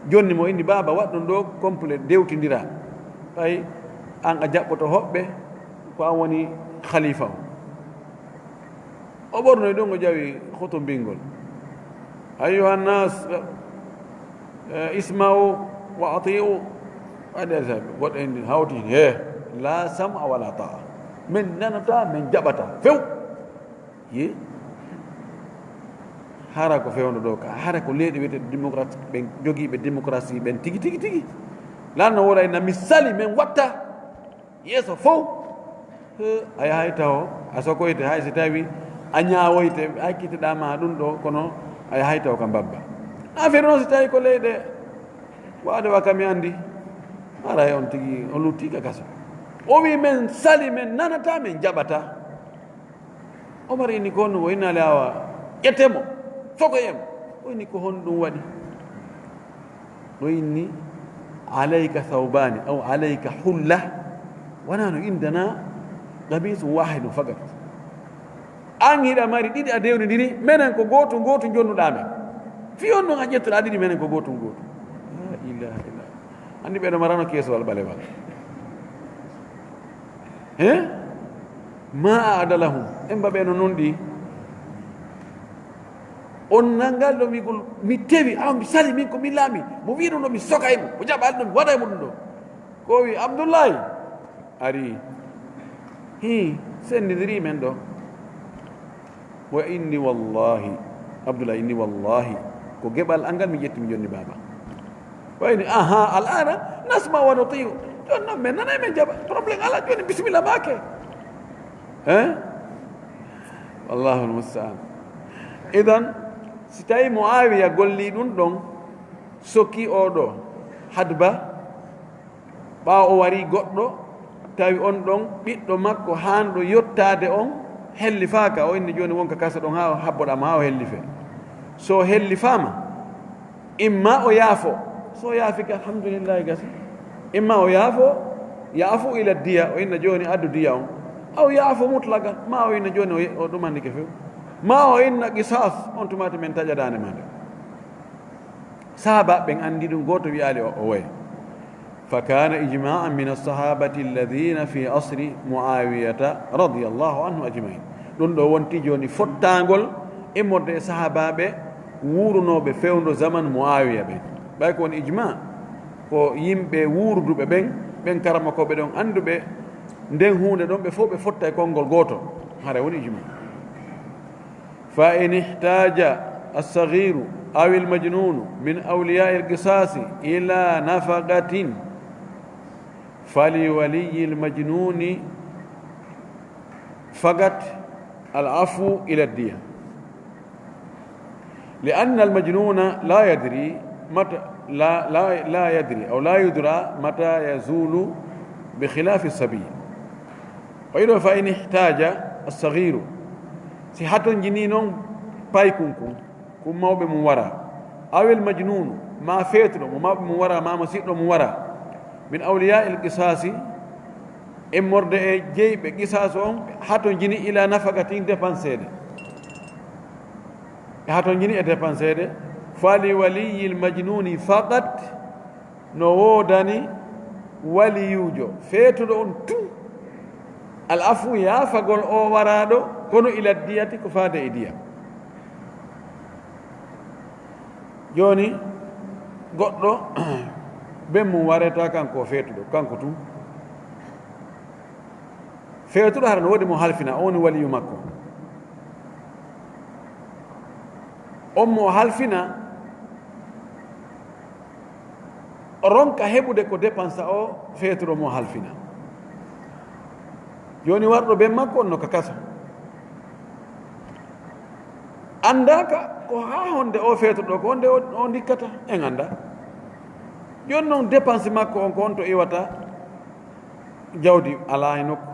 jonni mo, inni, "Baaba, waɗ ɗun ɗoo complet, dewtindiraa. Ɓay an a jaɓɓoto hoɓɓe, ko an woni khalifa on." O ɓornoyi ɗun, o ƴawi khutubingol. "Ayyuhan nas, eh, isma'u wa ati'u." Waɗi asa goɗɗo en hawti, "He, la sam'a wala ta'a." Men nanataa, men jaɓataa few. Ye? Hara ko fewndo ɗoo ka, hara ko leyɗe wi'eteeɗe démocratie, ɓen jogiiɓe démocratie ɓen tigi, tigi, tigi. Lanno woɗa ina mi sali, men watta. Yeeso fow, he, a yahay taho, a sokoyte, hay si tawi a ñaawoyte, a ekkitiɗaa ma ɗun ɗoo, kono a yahay taho ka mbabba. Affaire non si tawi ko leyɗe waɗde wa ka mi anndi, haray on tigi, on lutti ka kaso. O wi, "Men sali, men nanataa, men jaɓataa." Omar inni ko honɗun, o innaali awa, ƴette mo, fokoye mo. O inni ko honɗun waɗi? No inni, "Alayka thawbani aw alayka hulla." Wonaa no indana qamisun wahidun fakat. An hiɗa mari ɗiɗi a dewnidiri, menen ko gootum gootum jonnuɗaa men. Fii on non a ƴettuɗaa ɗiɗi, menen ko gootum gootum. La ilaha illa. Anndi ɓe no marano keesowal ɓalewal. He? Ma a'dalahum. En ba ɓe no non ɗi. On nangal ɗo mi gol, mi tewi, aw mi sali min ko mi laami. Mo wi'i ɗum ɗo mi sokay mo. Ko jaɓal ɗum, waɗay mo ɗum ɗo. Ko wi Abdullahi. Ari. Hi, sendidiri men ɗo. Wa inni wallahi. Abdullahi inni wallahi. Ko geɓal angal mi ƴetti mi jonni baba. Wa inni, aha, al'ana, nasma wa nuti'u. Joni non men nanay men jaɓa. Problème ala joni bismillah make. Hein? Wallahu almusta'an. Idan, si tawi Muawiya golli ɗum ɗon, sokki o ɗo, hadba, ɓaawo o wari goɗɗo, tawi on ɗon ɓiɗɗo makko haanɗo yottaade on hellifaaka, o inni jooni wonka kaso ɗon haa o habboɗaa mo, haa o hellife. So o hellifaama, imma o yaafo, so o yaafike, alhamdulillahi, gasi. Imma o yaafo, yaafu ila diya, o inna jooni addu diya on. Aw yaafu mutlaqa, ma o inna jooni o, o ɗumandike few. Ma o inna qisas, on tumaati men taƴa daande ma nde. Sahaaba ɓen anndi ɗum, gooto wi'aali o, o woye. Fa kana ijma'an min as-sahabati alladhina fi asri Muawiyata radiyallahu anhu ajma'in. Ɗum ɗo wonti jooni fottaangol immorde e sahaabaaɓe wuurunooɓe fewndo zaman Muawiya ɓen. Ɓay ko woni ijma, ko yimɓe wuuruduɓe ɓen, ɓen karamokooɓe ɗon annduɓe nden huunde ɗon, ɓe fof ɓe fotta e konngol gooto. Hara woni ijma. Fa in ihtaja as-saghiru aw al-majnunu min awliya al-qisasi ila nafaqatin, fali waliyi al-majnuni faqat al-afwu ila diya. Li anna al-majnuna la yadri mata, la, la, la yadri aw la yudra mata yazulu bi khilafi as-sabi. O wi'i ɗo, fa in ihtaja as-saghiru, si hatonjini non paykun kun, kun mawɓe mum wara, awil majnunu, ma feetuɗo mo mawɓe mum wara, ma mo siɗɗo mum wara, min awliya il qisasi, immorde e jeyɓe qisasu on, hatonjini ila nafaqatin, dépenseede. E hatonjini e dépenseede, fali waliyil majnuni faqat, no woodani waliyuujo feetuɗo on tun, al afu, yaafagol o waraaɗo, kono ila diyati, ko faade e diya. Jooni, goɗɗo, ben mum wareta kanko feetuɗo, kanko tun. Feetuɗo hara no woodi mo halfina, on woni waliyu makko. On mo halfina, ronka heɓude ko dépensa o feetuɗo mo halfina. Jooni warɗo ben makko on no ka kaso. Anndaaka ko haa honde o feetuɗo, ko honde o, o ndikkata, en annda. Jooni non dépense makko on ko on to iwata, jawdi alaa e nokku.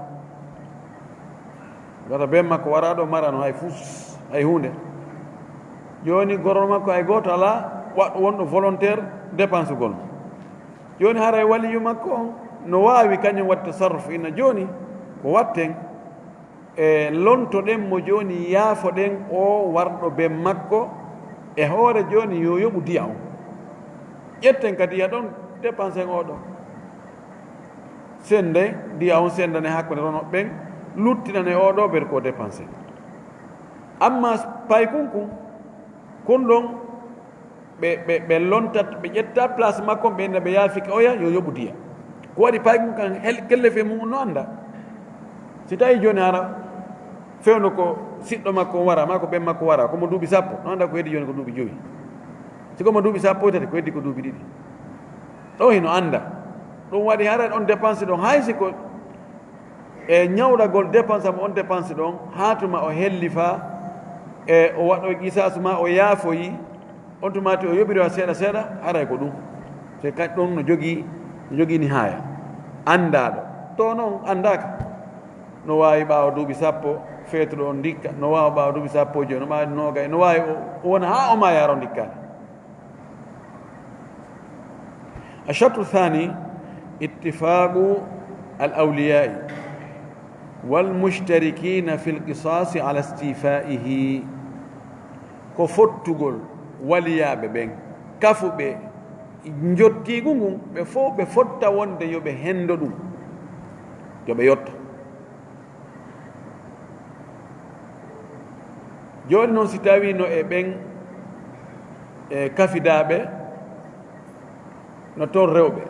Wata ben makko wara ɗo marano hay fus, hay huunde. Jooni goro makko hay gooto alaa, wa-, wonɗo volontaire dépensugol. Jooni haray waliyu makko on no waawi kañum waɗde tasarruf ina jooni ko watten e lontoɗen mo jooni, yaafoɗen o warɗo ben makko e hoore jooni yo yoɓu diya on. Ƴetten ka diya ɗon, dépensen o ɗo. Sende, diya on sendane hakkunde rono ɓen, luttinane o ɗo ɓer ko dépense. Amma paykun kun, kun ɗon ɓe, ɓe, ɓe lontat, ɓe ƴetta place makko, ɓe inna ɓe yaafike oya, yo yoɓu diya. Ko waɗi paykun kan hel-, kellefe mum no annda. Si tawi jooni hara fewno ko siɗɗo makko on wara, maa ko ben makko wara, ko mo duuɓi sappo, no annda ko heddi jooni ko duuɓi jowi. Si ko mo duuɓi sappo e tati, ko heddi ko duuɓi ɗiɗi. Ɗo hino annda. Ɗum waɗi hara on dépense ɗon, hay si ko e ñawɗagol dépense am on dépense ɗon, haa tuma o hellifa e o waɗo qisas ma o yaafoyi, on tumaati o yoɓiri wa seeɗa seeɗa, haray ko ɗum. Se ka ɗum no jogii, no jogii nihaaya. Anndaaɗo. To noon anndaaka. No waawi ɓaawo duuɓi sappo, feetuɗo on ndikka. No waawi ɓaawo duuɓi sappo e joy, no ɓaawo noogay. No waawi o, o wona haa o maaya hara o ndikkaani. الشرط الثاني اتفاق الأولياء والمشتركين في القصاص على استيفائه. Ko fottugol waliyaaɓe ɓen, kafuɓe njottiigu ngun, ɓe fof ɓe fotta wonde yo ɓe henndo ɗum, yo ɓe yotto. Jooni noon, si tawii no e ɓen, e kafidaaɓe, no toon rewɓe,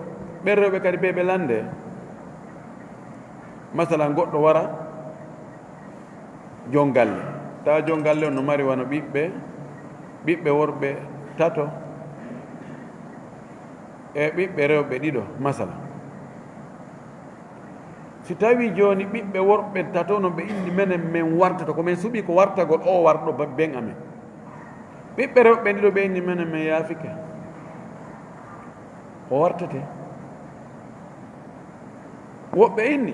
ɓen rewɓe kadi ɓe ɓe lande. Masalan, goɗɗo wara, joom galle, tawa joom galle on no mari wano ɓiɓɓe, ɓiɓɓe worɓe tato, e ɓiɓɓe rewɓe ɗiɗo, masalan. Si tawii jooni ɓiɓɓe worɓe tato no ɓe inni, menen men wartoto, ko men suɓii ko wartagol oo warɗo ba-, ben amen. Ɓiɓɓe rewɓe ɓen ɗiɗo ɓe inni, menen men yaafike, o wartete. Woɓɓe inni,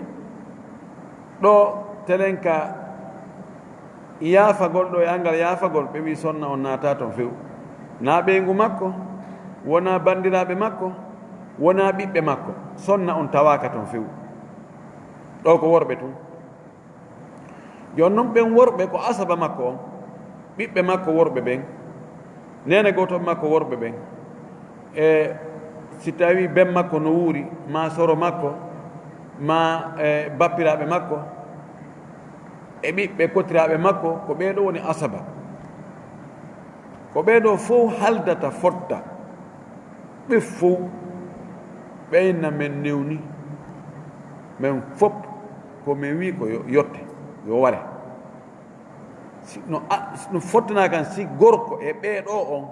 ɗo telen ka yaafagol, ɗo e angal yaafagol, ɓe wi sonna on naata toon few. Naa ɓeyngu makko, wonaa banndiraaɓe makko, wonaa ɓiɓɓe makko. Sonna on tawaaka toon few. Ɗo ko worɓe tun. Jooni noon, ɓen worɓe ko asaba makko on, ɓiɓɓe makko worɓe ɓen, neene gooto makko worɓe ɓen, e si tawii ben makko no wuuri, maa soro makko, maa, e, bappiraaɓe makko, e ɓiɓɓe kotiraaɓe makko, ko ɓee ɗoo woni asaba. Ko ɓee ɗoo fof haldata fotta. Ɓe fof, ɓe inna men newni, men fof ko men wi ko yo yotte, yo ware. Si no a-, si no fottanaa kan, si gorko e ɓee ɗoo on,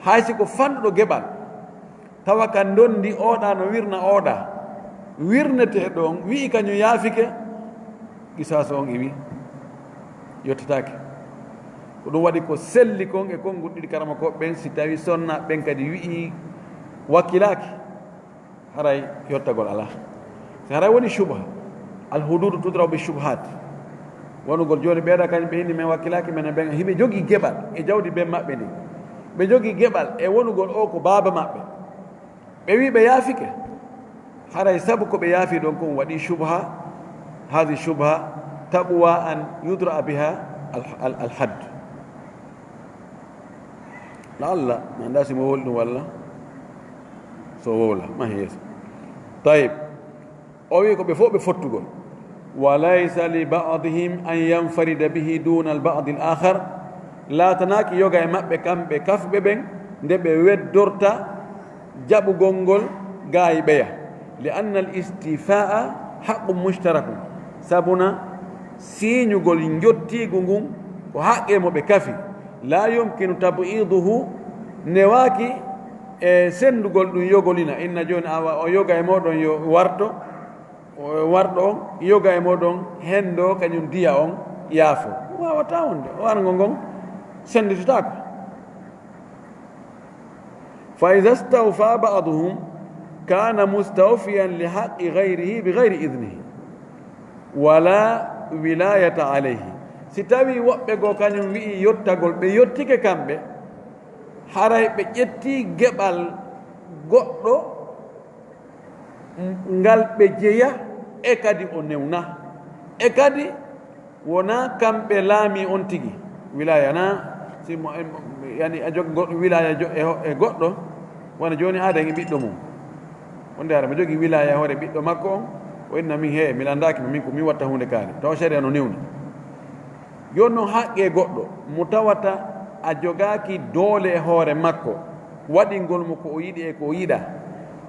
hay si ko fanɗuɗo geɓal, tawa ka ndondi oɗa no wirna oɗa, wirnetee ɗon, wi'i kañum yaafike, qisaasu on iwi, yottetaake. Ko ɗum waɗi ko selli kon e konguɗi ɗiɗi karamokooɓe ɓen, si tawi sonna ɓen kadi wi'i wakkilaaki, haray yottagol alaa. Si haray woni shubha, al hududu tudrabu bi shubhat. Wonugol jooni ɓeeɗa kañum ɓe inni men wakkilaaki, men e ɓen hiɓe jogii geɓal e jawdi ben maɓɓe ndin. Ɓe jogii geɓal e wonugol o ko baaba maɓɓe. Ɓe wi ɓe yaafike. Haray sabu ko ɓe yaafi ɗon kon waɗi shubha, hadi shubha taqwa an yudra biha al, al, al hadd. Laalla, mi anndaa si mo wowli ɗum walla so wowla, mahi yeeso. Tayib. O wi ko ɓe fof ɓe fottugol. Wa laysa li ba'dihim an yanfarida bihi duna al ba'd al akhar. Laatanaaki yoga e maɓɓe kamɓe kafuɓe ɓen nde ɓe weddorta jaɓugol ngol gaayi ɓeya. Li anna al istifaa haqqun mushtarakun. Sabuna siiñugol njottiigu ngun ko haqqe mo ɓe kafi. La yumkinu tab'iduhu, newaaki e senndugol ɗum yogolina. Inna jooni awa o yoga e mooɗon yo warto, o warɗo on, yoga e mooɗon henndo kañum diya on yaafo. Waawataa wonde, o arngo ngon sennditotaako. Fa iza stawfa ba'duhum kana mustawfiyan li haqqi ghayrihi bi ghayri idnihi. Wala wilayata alayhi. Si tawi woɓɓe goo kañum wi'i yottagol, ɓe yottike kamɓe, haray ɓe ƴetti geɓal goɗɗo ngal ɓe jeya, e kadi o newna, e kadi wona kamɓe laami on tigi. Wilaya na, si mo, yani a jogi goɗɗo wilaya jo-, e ho-, e goɗɗo, wona jooni aada e ɓiɗɗo mum. Wonde hara mo jogi wilaya e hoore ɓiɗɗo makko on, o inna min, "He, mi landaaki mo, min ko mi watta huunde kaari." Tawa sharia no newni. Jooni noon haqqe goɗɗo mo tawata a jogaaki doole e hoore makko, waɗingol mo ko o yiɗi e ko o yiɗa.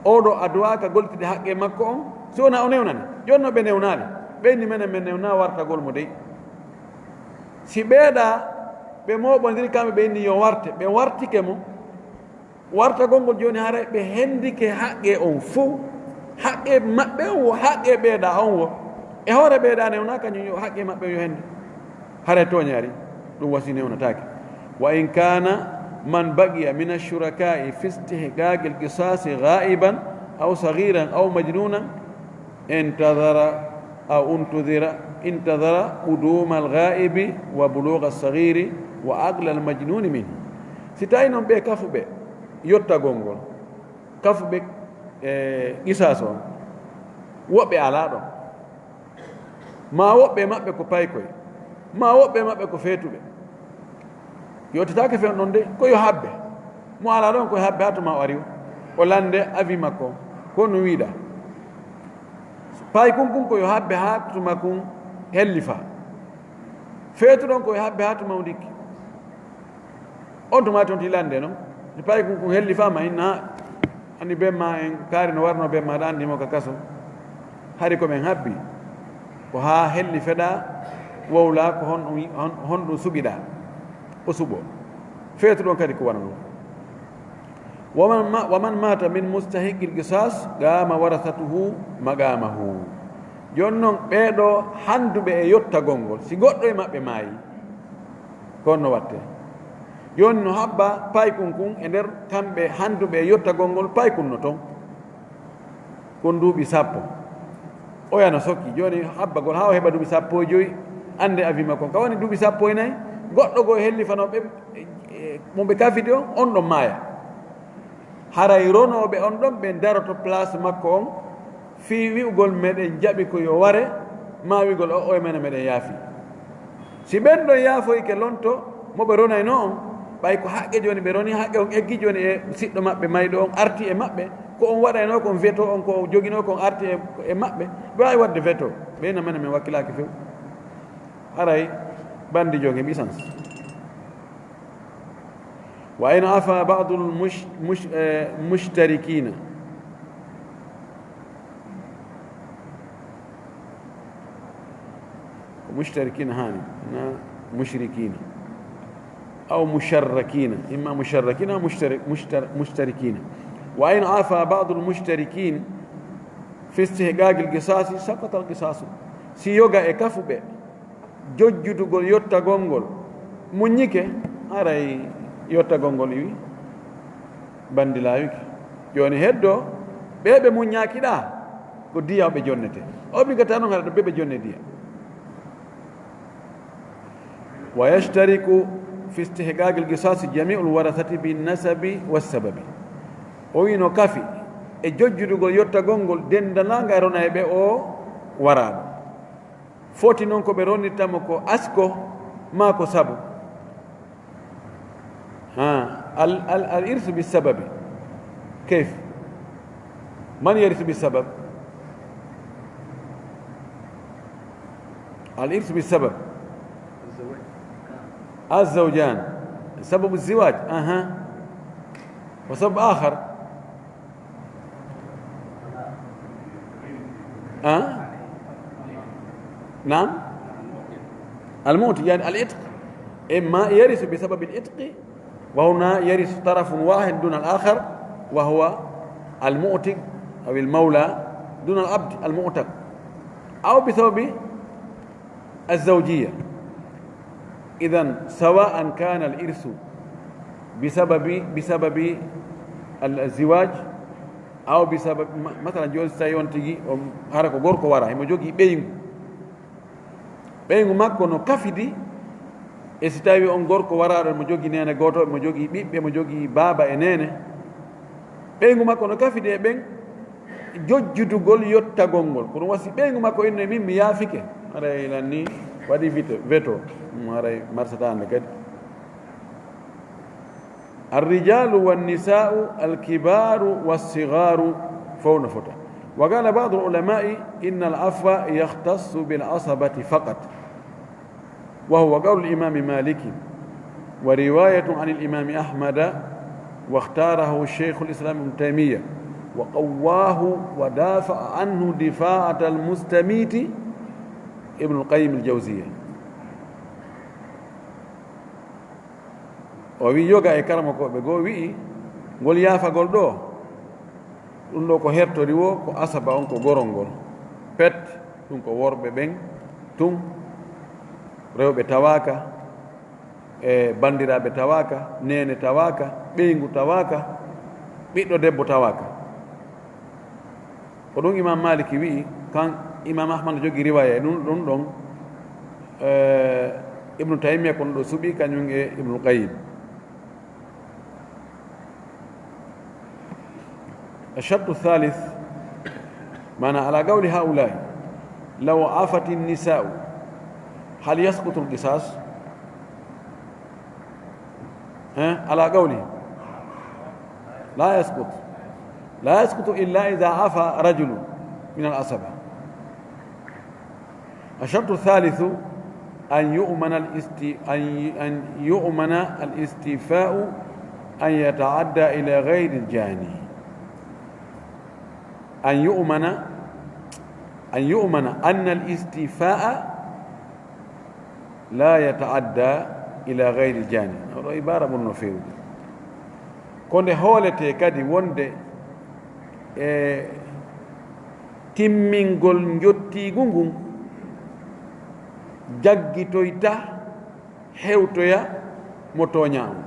Oɗo a duwaaka goltide haqqe makko on, si wona o newnani. Jooni noon ɓe newnaali, ɓe inni menen men newna wartagol mo dey. Si ɓeeɗa ɓe mooɓondiri kamɓe ɓe inni yo warte, ɓe wartike mo, wartagol ngol jooni haray ɓe hendike haqqe on fow. Haqqe maɓɓe on wo, haqqe ɓeeɗa on wo. E hoore ɓeeɗa newna kañum yo haqqe maɓɓe on yo hende. Haray tooñaari, ɗum wasi newnataake. Wa in kana man baqiya min ash-shuraka'i fi istihqaqil qisasi gha'iban aw saghiran aw majnunan, intadhara aw untudhira, intadhara quduma al-ghaibi wa bulugha as-saghiri wa aqla al-majnuni minhu. Si tawi noon ɓe kafuɓe yottagol ngol, kafuɓe E qisaas on, woɓɓe alaa ɗon. Maa woɓɓe maɓɓe ko paykoy, maa woɓɓe maɓɓe ko feetuɓe. Yottitaake fen ɗon de, ko yo habbe. Mo alaa ɗon ko yo habbe haa tuma o ari o, o lande avis makko, ko no wiiɗa. Paykun kun ko yo habbe haa tuma kun hellifa. Feetu ɗon ko yo habbe haa tuma o ndikki. On tuma ton ti lande non. Si paykun kun hellifaama inna, anndi be ma en kaari no warno be ma ɗa anndi mo ka kaso. Hari ko men habbi, ko haa helli feɗa, wowla ko hon, hon, honɗum suɓiɗa, o suɓo. Feetu ɗon kadi ko wano ɗum. Waman ma-, waman mata min mustahiqqil qisas, qama warasatuhu maqamahu. Jooni non, ɓee ɗoo handuɓe e yottagol ngol, si goɗɗo e maɓɓe maayi, ko on no watte. Jooni no habba paykun kun e nder kamɓe handuɓe e yottagol ngol, paykun no ton. Kon duuɓi sappo. Oya no sokki. Jooni habbagol haa o heɓa duuɓi sappo e joyi, annde avis makko on. Ka woni duuɓi sappo e nayi, goɗɗo goo e hellifano ɓe, e, e, mo ɓe kafidi on, on ɗon maaya. Haray ronooɓe on ɗon ɓe daroto place makko on, fii wi'ugol meɗen jaɓi ko yo ware, maa wi'ugol o, o e mene meɗen yaafi. Si ɓen ɗon yaafoyike lonto mo ɓe ronayno on, ɓay ko haqqe jooni ɓe roni, haqqe on eggi jooni e siɗɗo maɓɓe mayɗo on arti e maɓɓe, ko on waɗayno kon veto on, ko o joginoo kon arti e, e maɓɓe, ɓe waawi waɗde veto, ɓe na mene men wakkilaaki few. Haray bandi jogi ɓisans. Wa in afa ba'dul mush-, mush-, eh, mushtarikina. Mushtarikina hani, na mushrikina. Aw musharrakina, imma musharrakina aw mushtari-, mushtar-, mushtarikina. Wa in afa ba'dul mushtarikin fi istihqaqil qisasi, saqata al qisasu. Si yoga e kafuɓe jojjudugol yottagol ngol muññike, haray yottagol ngol iwi, bandi laawike. Jooni heddo, ɓe ɓe muññaaki ɗa, ko diya ɓe jonnete. Obligatoire non haɗa ɗo ɓe ɓe jonne diya. Wa yashtariku fi istihqaqil qisasi jami'ul warasati bin nasabi was sababi. O wino kafi e jojjudugol yottagol ngol dendananga e ronayɓe o waraaɗo. Foti non ko ɓe ronnirta mo ko asko maa ko sabu. Ha, al, al, al irsu bi sababi. Kayf? Man yarisu bi sabab? Al irsu bi sabab. Al zawjan. Sababu ziwaj. Aha. Wa sabab akhar. أه؟ نعم. المعتق، يعني العتق، إما يرث بسبب العتق، وهنا يرث طرف واحد دون الآخر، وهو المعتق أو المولى دون العبد المعتق، أو بسبب الزوجية. إذن سواء كان الإرث بسبب، بسبب الزواج أو بسبب، ma-, masalan, jooni so tawii on tigi, on, hara ko gorko wara, himo jogii ɓeyngu. Ɓeyngu makko no kafidi, e si tawii on gorko waraaɗo, himo jogii neene gooto, himo jogii ɓiɓɓe, himo jogii baaba e neene. Ɓeyngu makko no kafidi e ɓen, jojjudugol yottagol ngol. Ko ɗum wasi ɓeyngu makko inno e min, mi yaafike. Haray lan ni waɗi veto, veto. Ɗum haray marsataa hannde kadi. الرجال والنساء الكبار والصغار فهو نفوت. وقال بعض العلماء إن العفو يختص بالعصبة فقط. وهو قول الإمام مالك، ورواية عن الإمام أحمد، واختاره شيخ الإسلام ابن تيمية، وقواه ودافع عنه دفاعة المستميت ابن القيم الجوزية. O wi'i, yoga e karamokooɓe goo wi'i, ngol yaafagol ɗoo, ɗum ɗoo ko hertori woo, ko asaba on, ko gorol ngol. Pet, ɗum ko worɓe ɓen tun, rewɓe tawaaka, e banndiraaɓe tawaaka, neene tawaaka, ɓeyngu tawaaka, ɓiɗɗo debbo tawaaka. Ko ɗum Imam Maliki wi'i, kan Imam Ahmad no jogii riwaaya e ɗum, ɗum ɗon, eh, Ibnu Taymiya ko ɗum ɗo suɓi, kañum e Ibnu Qayyim. الشرط الثالث، معنى على قول هؤلاء، لو عفت النساء هل يسقط القصاص؟ ها؟ على قوله لا يسقط، لا يسقط إلا إذا عفا رجل من العصبة. الشرط الثالث أن يؤمن الاست-، أن ي-، أن يؤمن الاستيفاء أن يتعدى إلى غير الجاني. أن يؤمن، أن يؤمن أن الاستيفاء لا يتعدى إلى غير الجاني. Oɗo ibara ɓurno feewde. Ko nde hooletee kadi wonde e timmingol njottiigu ngun jaggitoyta hewtoya mo tooñaa on.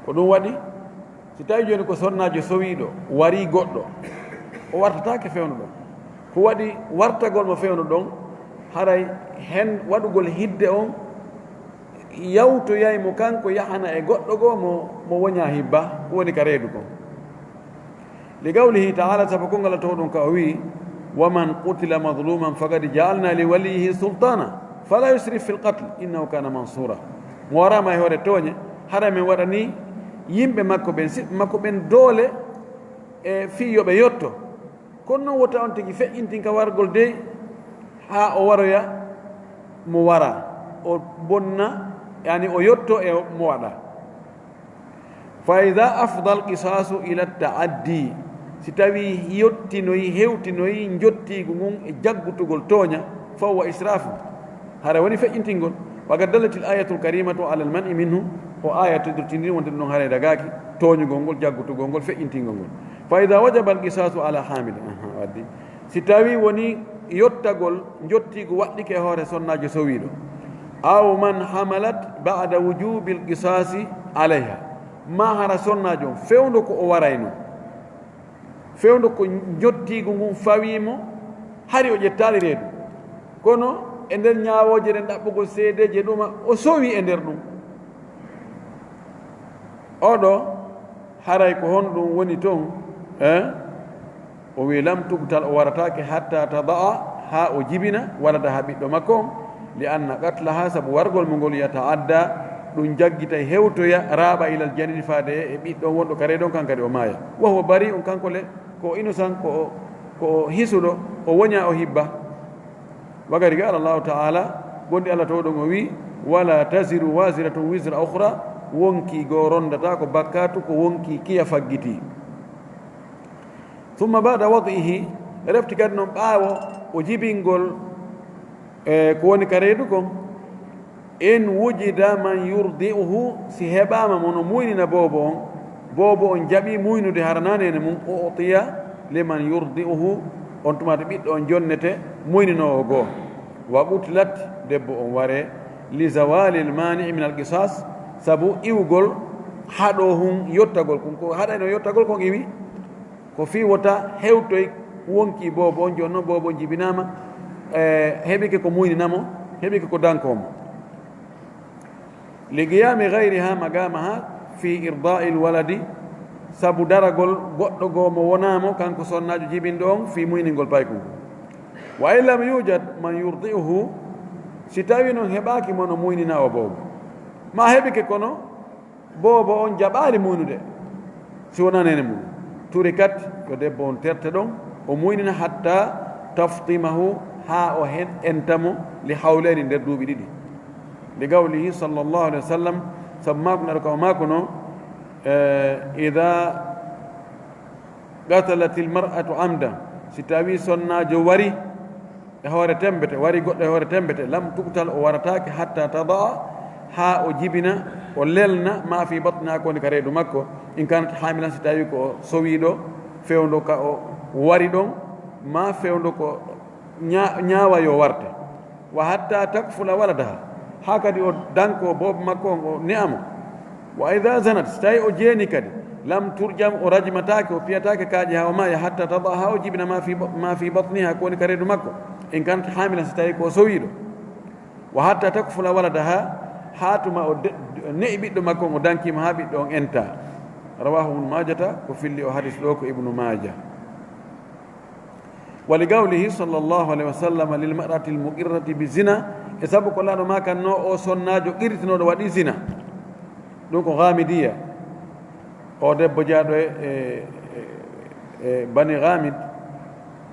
Ko ɗum waɗi, si tawi jooni ko sonnaajo sowiiɗo warii goɗɗo, o wartataake fewndo ɗon. Ko waɗi wartagol mo fewndo ɗon, haray hen waɗugol hidde on yawtoyay mo kanko yahana e goɗɗo goo mo, mo woñaa hibba, ko woni ka reedu kon. Li qawlihi ta'ala, sabu konngol Alla towɗo on ka o wi'i, "Wa man qutila mazluman faqad ja'alna li waliyyihi sultana fala yusrif fil qatl innahu kana mansura." Mo waraama e hoore tooñe, hara men waɗani yimɓe makko ɓen, siɓɓe makko ɓen doole e fii yo ɓe yotto. Kono non wota on tigi feƴƴintin ka wargol dey haa o waroya mo wara, o bonna, yani o yotto e mo waɗa. Fa ida afda alqisasu ila taaddi, si tawi yottinoyi, hewtinoyi njottiigu ngun e jaggutugol tooña, fa huwa israfu, hara woni feƴƴintingol. Wa qad dallatil ayatul karimatu ala alman'i minhu, ko aya teddotindiri wonde ɗum ɗon haray dagaaki tooñugol ngol, jaggutugol ngol, feƴƴintingol ngol. Fa ida wajaba alqisasu ala hamil, aha, waddi. Si tawi woni yottagol njottiigu waɗɗike e hoore sonnaajo sowiiɗo, aw man hamalat ba'da wujubil qisasi alayha, ma hara sonnaajo on fewndo ko o warayno, fewndo ko njottiigu ngun fawii mo, hari o ƴettaali reedu, kono e nder ñaawooje ɗen ɗaɓɓugol seedeeji e ɗuma, o sowi e nder ɗum. Oɗo, haray ko honɗum woni ton? Eh? O wi, "Lam tuqtal", o warataake, "hatta tada'a", haa o jibina, "waladaha", ɓiɗɗo makko on, "li anna qatlaha", sabu wargol mo ngol, "yata'adda", ɗum jaggitay, hewtoya, raaɓa, "ilal janini", faade e ɓiɗɗo on wonɗo ka reedu on, kan kadi o maaya. "Wa huwa bari'un", kanko le, ko o innocent, ko o, ko o hisuɗo, o woña o hibba. Wa qad qala Allahu ta'ala, gonɗi Alla towɗo on o wi, "Wala taziru waziratun wizra ukhra", wonkii goo ronndata ko bakkaatu ko wonkii kiya faggiti. Thumma ba'da wad'ihi, refti kadi non ɓaawo o jibingol, e, ko woni ka reedu kon, "In wujida man yurdi'uhu", si heɓaama mo no muynina boobo on, boobo on jaɓi muynude hara na neene mun, "u'tiya liman yurdi'uhu", on tuma to ɓiɗɗo on jonnete muyninoowo goo. "Wa qutilat", debbo on waree, "li zawalil mani'i min al qisas", sabu iwgol haɗo hun yottagol kun, ko haɗayno yottagol kon iwi. Ko fii wota hewtoy wonkii boobo on, jooni non boobo on jibinaama, e, heɓike ko muynina mo, heɓike ko dankoo mo. Li qiyami ghayriha maqamaha fi irda'il waladi, sabu daragol goɗɗo goo mo wonaa mo, kanko sonnaajo jibinɗo on, fii muyningol paykun. Wa in lam yujad man yurdi'uhu, si tawii non heɓaaki mo no muynina o boobo, ma heɓike kono boobo on jaɓaali muynude, si wonaa neene mum, turikat, yo debbo on terte ɗon, o muynina, hatta taftimahu, haa o hen enta mo, li hawlayni, nder duuɓi ɗiɗi. Li qawlihi sallallahu alayhi wa sallam, sabu maako Nulaaɗo ka o maakuno, eh, "Ida qatalatil mar'atu amdan", si tawii sonnaajo wari e hoore tembete, wari goɗɗo e hoore tembete, "lam tuqtal", o warataake, "hatta tada'a", haa o jibina, o lelna, "ma fi batniha", ko woni ka reedu makko, "in kanat hamilan", si tawii ko o sowiiɗo, fewndo ka o wari ɗon, ma fewndo ko ña-, ñaawa yo warte. "Wa hatta takfula waladaha", haa kadi o danko boobo makko on, o ne'a mo. "Wa idha zanat", si tawi o jeeni kadi, "lam turjam", o rajmataake, o piyataake kaaƴe haa o maaya, "hatta tada'a", haa o jibina, "ma fi ba-, ma fi batniha", ko woni ka reedu makko, "in kanat hamilan", si tawi ko o sowiiɗo. "Wa hatta takfula waladaha", haa tuma o de-, Ne'i ɓiɗɗo makko on, o danki mo haa ɓiɗɗo on enta. Rawahu Ibnu Maajata, ko filli o hadis ɗo ko Ibnu Maaja. Wa li qawlihi sallallahu alayhi wa sallam lil mar'atil muqirrati bi zina, e sabu ko Laaɗo maakanno o sonnaajo qirritinooɗo waɗi zina. Ɗum ko Ghaamidiyya. O debbo jaaɗo e, e, e, e Bani Ghamid,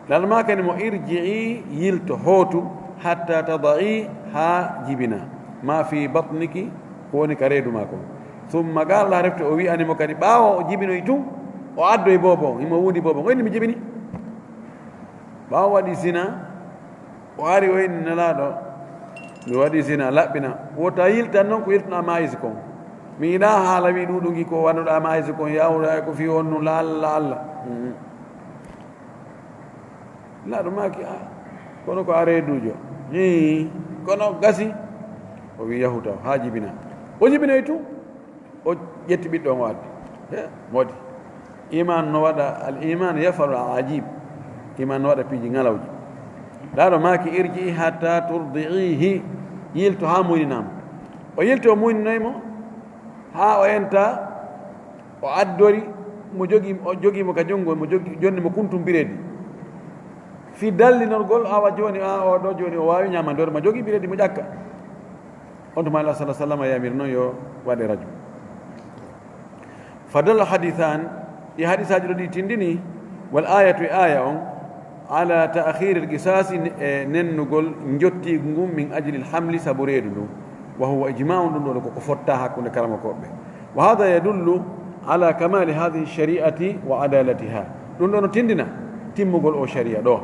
Laaɗo maakani mo, "Irji'i, yilto, hootu, hatta tada'i, haa jibina, ma fi batniki, ko woni ka reedu maa kon." Summa qaala, refti o wi'ani mo kadi, ɓaawo o jibinoyi tun, o addoyi boobo on, himo wuundi boobo on. O inni, "Mi jibini." Ɓaawo waɗi zina, o ari o inni Nelaaɗo, "Mi waɗi zina, laɓɓina." Wota yiltan non ko yiltuɗaa maayis kon. Mi yiɗaa haala wi ɗuuɗu ngi ko waɗuɗaa maayis kon, yawra ko fii on nun, la Allah, Allah. Mhm. Nelaaɗo maaki, "Ah, kono ko a reeduujo." Hii, kono gasi. O wi, "Yahu taw, haa jibina." O jibinoyi tun. O ƴetti ɓiɗɗo on o addi. He, moodi. Iman no waɗa, al iman yafalu al ajib. Iman no waɗa piiji ŋalawji. Laaɗo maaki, "Irji'i hatta turdi'ihi." Yilto haa muyninaamo. O yilti o muyninoyi mo, haa o enta, o addori, mo jogi, o jogi mo ka junngo, mo jogi, jonni mo kuntum biredi. Fii dallinorgol, awa jooni, a, o ɗo jooni, o waawi ñaamande hoore ma, jogi biredi mo ƴakka. On tuma Allah sallallahu alaihi wasallam yamir non yo waɗe rajum. Fadal hadithan, ɗi hadisaaji ɗo ɗi tindini, wal ayatu e aya on, ala ta'khiril qisasi, e nennugol njottiigu ngun min ajlil hamli sabu reedu ndu. Wa huwa ijma'un, ɗum ɗo ko, ko fotta hakkunde karamokooɓe. Wa hadha yadullu ala kamali hadhihi shari'ati wa adalatiha. Ɗum ɗo no tindina timmugol o sharia ɗo.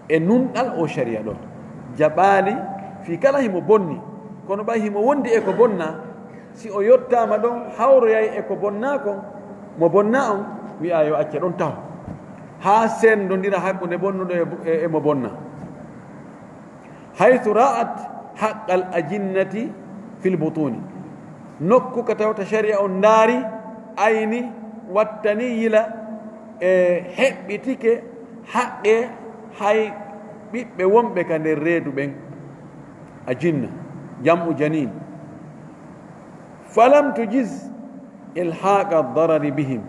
E nunɗal o sharia ɗo jaɓaali fii kala himo bonni, kono ɓay himo wondi e ko bonna, si o yottaama ɗon hawroyay e ko bonnaa kon, mo bonnaa on wi'aa yo acce ɗon taho, haa senndondira hakkunde bonnuɗo e, e, e mo bonna. Haythu ra'at haqqal ajinnati fil butuni, nokku ka tawta sharia on ndaari, ayni, wattani yila, e heɓɓitike haqqe hay ɓiɓɓe wonɓe ka nder reedu ɓen, ajinna, jam'u janin. Falam tujiz ilhaqa darari bihim,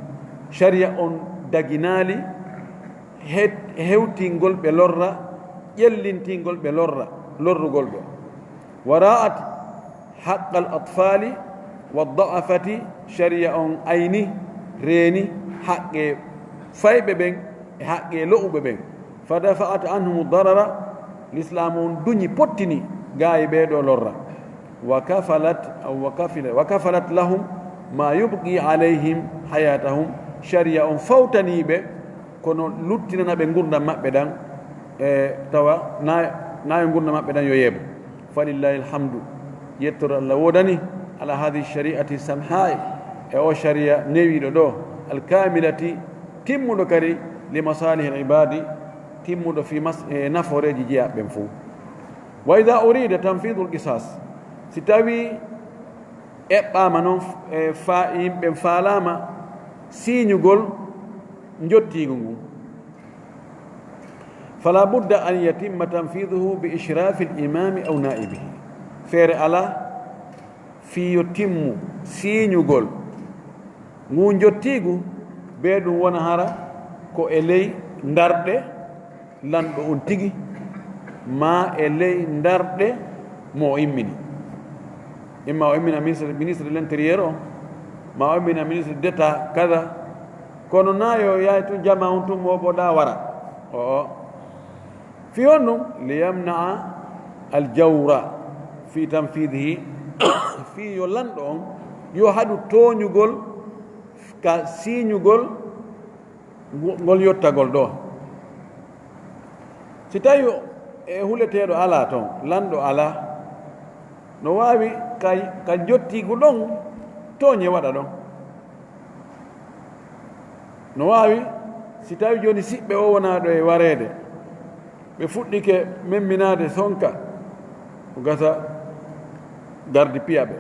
sharia on daginaali het-, hewtingol ɓe lorra, ƴellintingol ɓe lorra, lorrugol ɓe. Wa ra'at haqqal atfali wa da'afati, sharia on ayni, reeni haqqe fayɓe ɓen e haqqe lo'uɓe ɓen. Fa dafa'at anhumu darara, Lislaamu on duñi, pottini gaayi ɓee ɗoo lorra. Wa kafalat, aw wa kafila, wa kafalat lahum ma yubqi alayhim hayatahum, sharia on fawtanii ɓe, kono luttinana ɓe ngurndan maɓɓe ɗan, e tawa na, na yo ngurndan maɓɓe ɗan yo yeeɓu. Falillahi alhamdu, yettoro Allah woodani, ala hadhihi shari'ati samha'i, e o sharia newiiɗo ɗo, alkamilati, timmuɗo kadi, li masalihil ibadi, timmuɗo fii mas-, e nafooreeji jeyaaɓe ɓen fow. Wa idha urida tanfidul qisas, si tawii eɓɓaama non, e fa-, yimɓe faalaama siiñugol njottiigu ngun, fala budda an yatimma tanfiduhu bi ishrafi al imami aw naibihi. Feere alaa fii yo timmu siiñugol ngun njottiigu, bee ɗum wona hara ko e ley ndarɗe lanɗo on tigi, maa e ley ndarɗe mo o immini. Imma o immina ministre, ministre de l'intérieur o, maa o immina ministre d'état kada. Kono na yo yaay tun jama on tun mo ɓoɗa wara. O, o. Fii honɗum? Liyamna'a al-jawra fi tanfidihi, fii yo lanɗo on, yo haɗu tooñugol ka siiñugol ngo-, ngol yottagol ɗo. Si tawi e huleteeɗo alaa ton, lanɗo alaa, no waawi ka, ka njottiigu ɗon tooñe waɗa ɗon. No waawi, si tawi jooni siɓɓe o wonaa ɗo e wareede, ɓe fuɗɗike memminaade sonka, ko gasa gardi piya ɓe,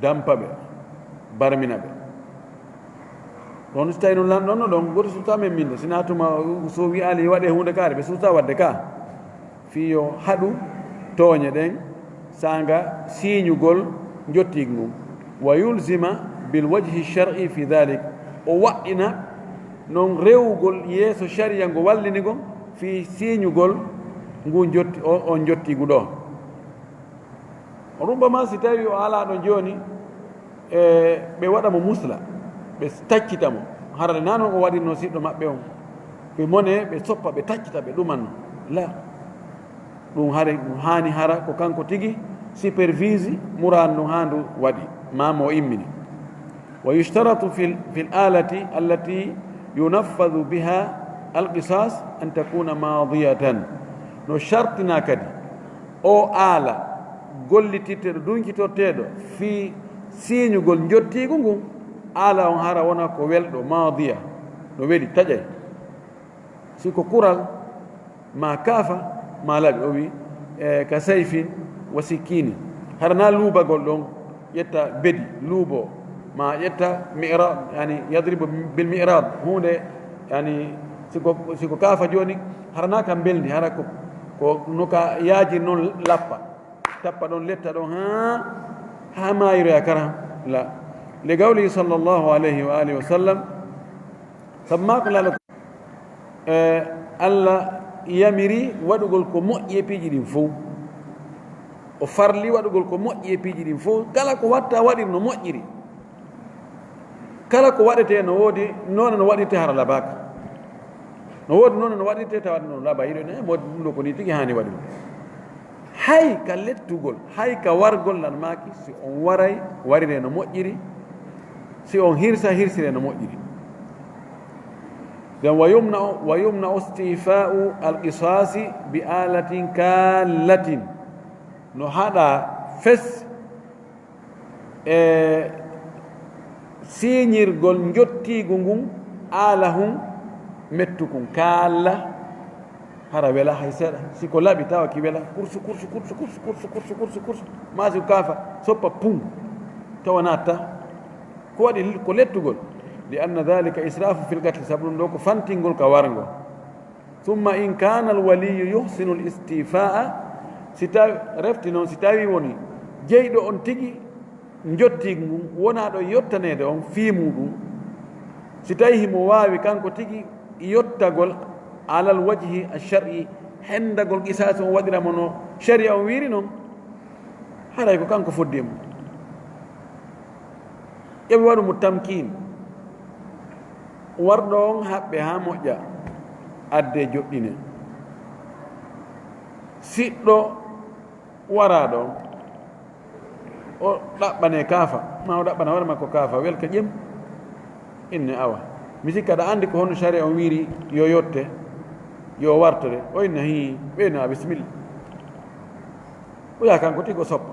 dampa ɓe, barmina ɓe. Kono si tawi noon lanɗo no ɗon, goto suusa memminde, sinaa tuma so wiyaali waɗee huunde kaari, ɓe suusa waɗde ka. Fii yo haɗu tooñe ɗen, saanga siiñugol njottiigu ngun. Wa yulzima bil wajhi shar'i fi dhalik, o waɗɗina non rewugol yeeso shari'a ngo wallini ngon fii siiñugol ngu njotti-, o, on njottiigu ɗoo. Rubbama si tawi o alaa ɗon jooni, e, ɓe waɗa mo musla, ɓe taccita mo. Hara na non o waɗirno siɗɗo maɓɓe on. Ɓe mone, ɓe soppa, ɓe taccita, ɓe ɗumanno. La. Ɗum hari, ɗum haani hara ko kanko tigi supervise muraan ndu haa ndu waɗi, maa mo immini. Wa yushtaratu fil, fil alati allati yunaffadhu biha al-qisas an takuna madiyatan. No shartina kadi o aala gollitirteeɗo, dunkitorteeɗo fii siiñugol njottiigu ngun, aala on hara wona ko welɗo, madiya, no weli, taƴay. Si ko kural, ma kaafa, ma laɓi, o wi, e, ka sayfin wa sikkini. Hara na luubagol ɗon, ƴetta bedi, luubo, ma ƴetta mi'rad, yani yadribu bil mi'rad, huunde, yani si ko, si ko kaafa jooni, hara na ka mbelndi, hara ko, ko no ka yaaji non lappa, tappa ɗon, letta ɗon, haa, haa maayiroya kara, la. Li qawlihi sallallahu alayhi wa alihi wa sallam, sabu maa ko laala E, Allah yamiri waɗugol ko moƴƴi e piiji ɗin fow. O farli waɗugol ko moƴƴi e piiji ɗin fow. Kala ko watta waɗir no moƴƴiri. Kala ko waɗetee no woodi noone no waɗirtee hara labaaka. No woodi noone no waɗirtee tawa no laaba yiɗo ne, mo ɗum ɗo ko ni tigi haani waɗude. Hay ka lettugol, hay ka wargol, lan maaki, si on waray, warire no moƴƴiri, si on hirsa, hirsire no moƴƴiri. Nden wa yumna, wa yumna istifa'u al-qisasi bi alatin kallatin. No haɗa fes e siiñirgol njottiigu ngun, aala hun mettukun, kaalla, hara wela hay seeɗa. Si ko laɓi tawa ki wela, kursu, kursu, kursu, kursu, kursu, kursu, kursu, kursu, maa si ko kaafa, soppa pum, tawa naatta. Ko waɗi ko lettugol? Li anna dhalika israfu fil qatl, sabu ɗum ɗo ko fantingol ka warngo. Summa in kana al waliyu yuhsinu al istifaa, si tawi, refti noon, si tawi woni jeyɗo on tigi njottiigu ngun wonaa ɗo yottaneede on fii muuɗum, si tawi himo waawi kanko tigi yottagol alal wajhi ash-shar'i, hendagol qisaasi on waɗira mo no shari'a on wiiri non, haray ko kanko fodde mum. Yo ɓe waɗu mo tamkiin. Warɗo on haɓɓe haa moƴƴa, addee joɗɗine. Siɗɗo waraaɗo on, o ɗaɓɓanee kaafa, maa o ɗaɓɓana hoore makko kaafa, welka ƴem. Inne awa. Mi sikka aɗa anndi ko honno shari'a on wiiri yo yotte, yo wartore. O inna hii, ɓeyna bisimilla. O yaha kanko tigi o soppa.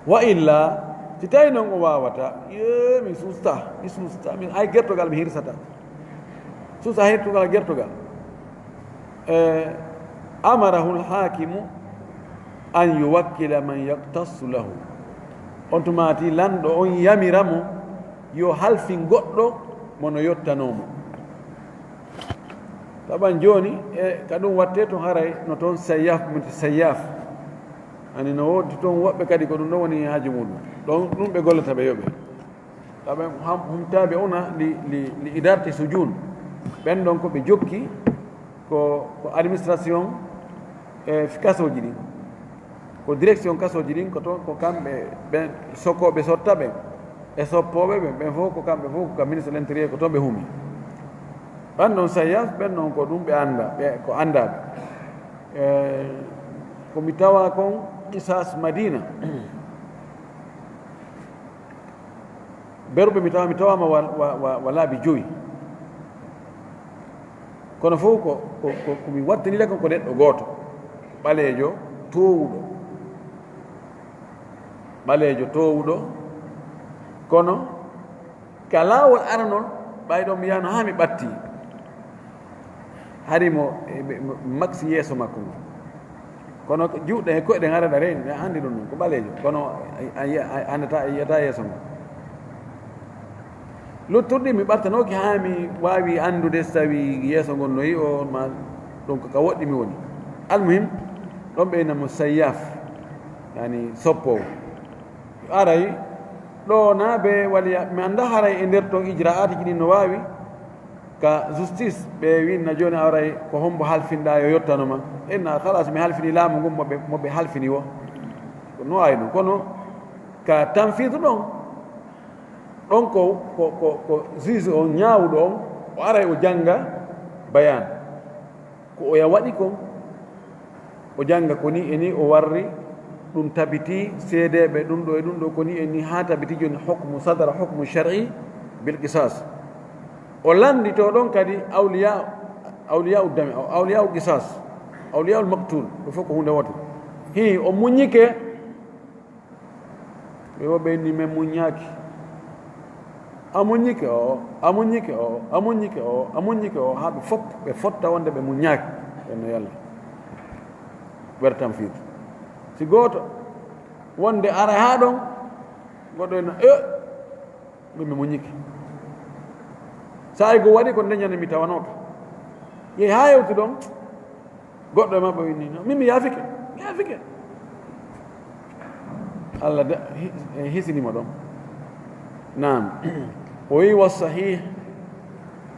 Wa illa, si tawi noon o waawata, yee, mi suusta, mi suusta, min ay gertogal mi hirsata. Suusta hirtugal gertogal. E, amarahu al-hakimu an yuwakkila man yaktasu lahu. On tumaati lanɗo on yamira mo yo halfin goɗɗo mo no yottanoo mo. Taban jooni, e, ka ɗum wattee to haray no toon sayyaf, muti sayyaf. Ani no woodi toon woɓɓe kadi ko ɗum ɗon woni haaju muɗum. Ɗon ɗum ɓe gollata ɓe yoɓe. Taban ham-, humtaaɓe una li, li, li idarati sujun. Ɓen ɗon ko ɓe jokki ko, ko administration, e, kasooji ɗin. Ko direction kasooji ɗin, ko toon, ko kamɓe ɓen sokooɓe sotta ɓen, e soppooɓe ɓen, ɓen fof ko kamɓe fof ko ka ministre de l'intérieur, ko toon ɓe humi. Ɓen ɗon sayyaf, ɓen ɗon ko ɗum ɓe annda, ɓe ko anndaaɓe. E, ko mi tawa kon qisas Madina. Berɓe mi tawa, mi tawaama wa, wa, wa, wa laabi joyi. Kono fof ko, ko, ko, ko mi wattani le kon ko neɗɗo gooto. Ɓaleejo, toowuɗo. Ɓaleejo, toowuɗo. Kono, ka laawol aranol, ɓay ɗon mi yahno haa mi ɓatti. Hari mo, e, ɓe, mo, maksi yeeso makko ngo. Kono juuɗe e koyɗe ngara ɗa reeni, a anndi ɗum ɗum, ko ɓaleejo. Kono a, a, a, a anndataa, a yiyataa yeeso ngo. Lutturɗi mi ɓartanooki haa mi waawi anndude so tawi yeeso ngon no yi'o, ma ɗum ko ka woɗɗi mi woni. Almuhim, ɗon ɓe inna mo sayyaf, yani soppoowo. Aray, ɗo na ɓe wali, mi annda haray e nder ton ijra'aatiji ɗin no waawi, ka justice, ɓe winna jooni aray ko hombo halfinɗa yo yottano ma. Enna, halas, mi halfini laamu ngun mo ɓe, mo ɓe halfini wo. Ko no waawi ɗum, kono ka tanfiidu ɗon, ɗon ko, ko, ko, ko juge on ñaawuɗo on, o aray o jannga bayan. Ko oya waɗi kon, o jannga ko ni e ni o warri, ɗum tabiti, seedeeɓe ɗum ɗo e ɗum ɗo ko ni e ni haa tabiti jooni hukmu sadara, hukmu shar'i bil qisas. O lanndito ɗon kadi awliya, awliya u dami, awliya u qisas, awliya ul maqtul, ɗo fof ko huunde woote. Hii, o muññike, ɓe wo ɓe inni men muññaaki. A muññike o, a muññike o, a muññike o, a muññike o, haa ɓe fof ɓe fotta wonde ɓe muññaaki. Ɓen no yalla. Wertam fiitu. Si gooto wonde ara haa ɗon, goɗɗo en, e, min mi muññike. Saa'i go waɗi ko ndeñande mi tawanooto. Yehi haa yewti ɗon, goɗɗo e maɓɓe winni, "No, min mi yaafike, mi yaafike." Allah da-, hi-, e, hisini mo ɗon. Naam. O wi, "Wa sahih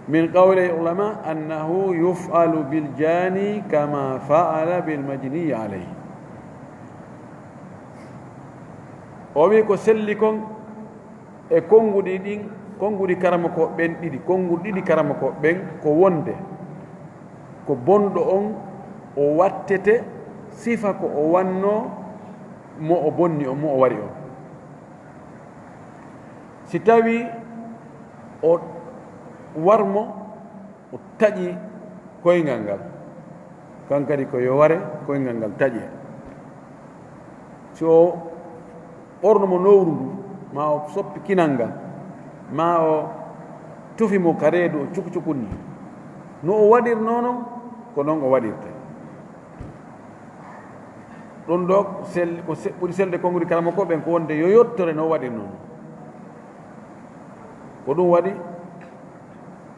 min qawli ulama annahu yuf'alu bil jani kama fa'ala bil majni alayhi." O wi ko selli kon e konnguɗi ɗin, konnguɗi karamoko ɓen ɗiɗi, konnguɗi ɗiɗi karamoko ɓen ko wonde ko bonɗo on o wattete sifa ko o wanno mo o bonni on, mo o wari on. Si tawi o warmo, o taƴi koyngal ngal, kan kadi ko yo ware koyngal ngal taƴe. Si o ɓorno mo nowru ndu, ma o soppi kinal ngal, ma o tufi mo ka reedu o cukucuku ni, no o waɗirnoo non, ko non o waɗirte. Ɗum ɗo sel-, ko se-, ɓuri selde konngudi karamoko ɓen ko wonde yo yottore no waɗirnoo non. Ko ɗum waɗi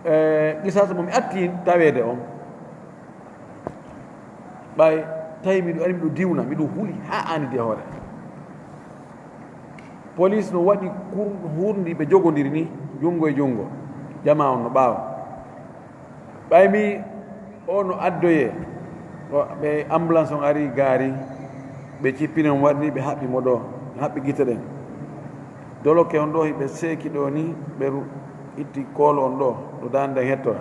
e, qisas mo mi atti taweede on, ɓay tawi miɗo ari, miɗo diwna, miɗo huli haa anidi e hoore. Police no waɗi kur-, hurndi ɓe jogodiri ni, junngo e junngo, jamaa on no ɓaawo. Ɓay mi o no addoyee, o, ɓe ambulance on ari gaari, ɓe cippini on, waɗi ni ɓe haɓɓi mo ɗo, ɓe haɓɓi gite ɗen. Doloke on ɗo, hiɓe seeki ɗo ni, ɓe ru-, itti koolo on ɗo, ɗo daande nden hettora.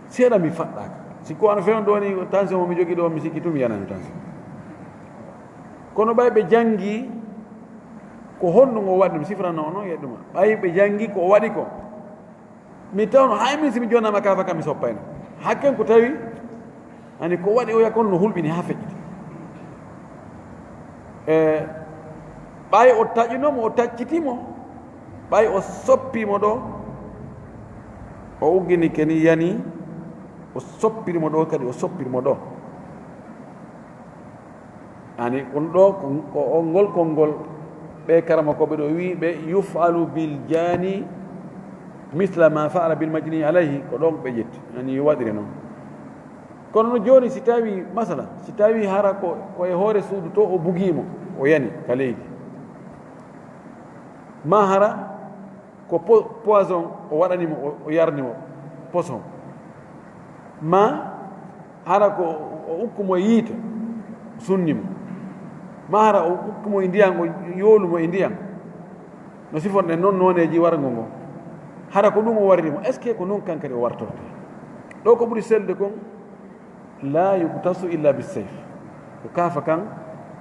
Seeɗa mi faɗɗaaka. Si ko ano feewn ɗo ni, tension mo mi jogii ɗo, mi sikki tun mi yanani tension. Kono ɓay ɓe janngi, ko honɗum o waɗi ɗum, sifrano on, on yeɗɗuma. Ɓay ɓe janngi ko o waɗi ko. Mi tawno hay min si mi jonaama kaafa kam mi soppayno. Hakken ko tawi, ani ko waɗi oya kon no hulɓini haa feƴƴiti. E, ɓay o taƴino mo, o tacciti mo, ɓay o soppi mo ɗo, o uggini keni yani, o soppiri mo ɗo kadi, o soppiri mo ɗo. Ani, ɗum ɗo ko, ko on ngol konngol ɓe karamokooɓe ɗo wi ɓe, "Yuf'alu bil jani misla ma fa'ala bil majni alayhi," ko ɗon ɓe ƴetti. Ani, yo waɗire noon. Kono no jooni, si tawi, masala, si tawi hara ko, ko e hoore suudu to o bugii mo, o yani ka leydi. Ma hara ko po-, poison o waɗani mo, o, o yarni mo, poison. Ma hara ko o ukku mo e yiite, sunni mo. Ma hara o ukku mo e ndiyan, o yoolu mo e ndiyan. No sifonɗen noon nooneeji warngo ngo. Hara ko ɗum o warri mo, est-ce que ko noon kankadi o wartorte? Ɗo ko ɓuri selde kon, la yuktasu illa bis sayf. Ko kaafa kan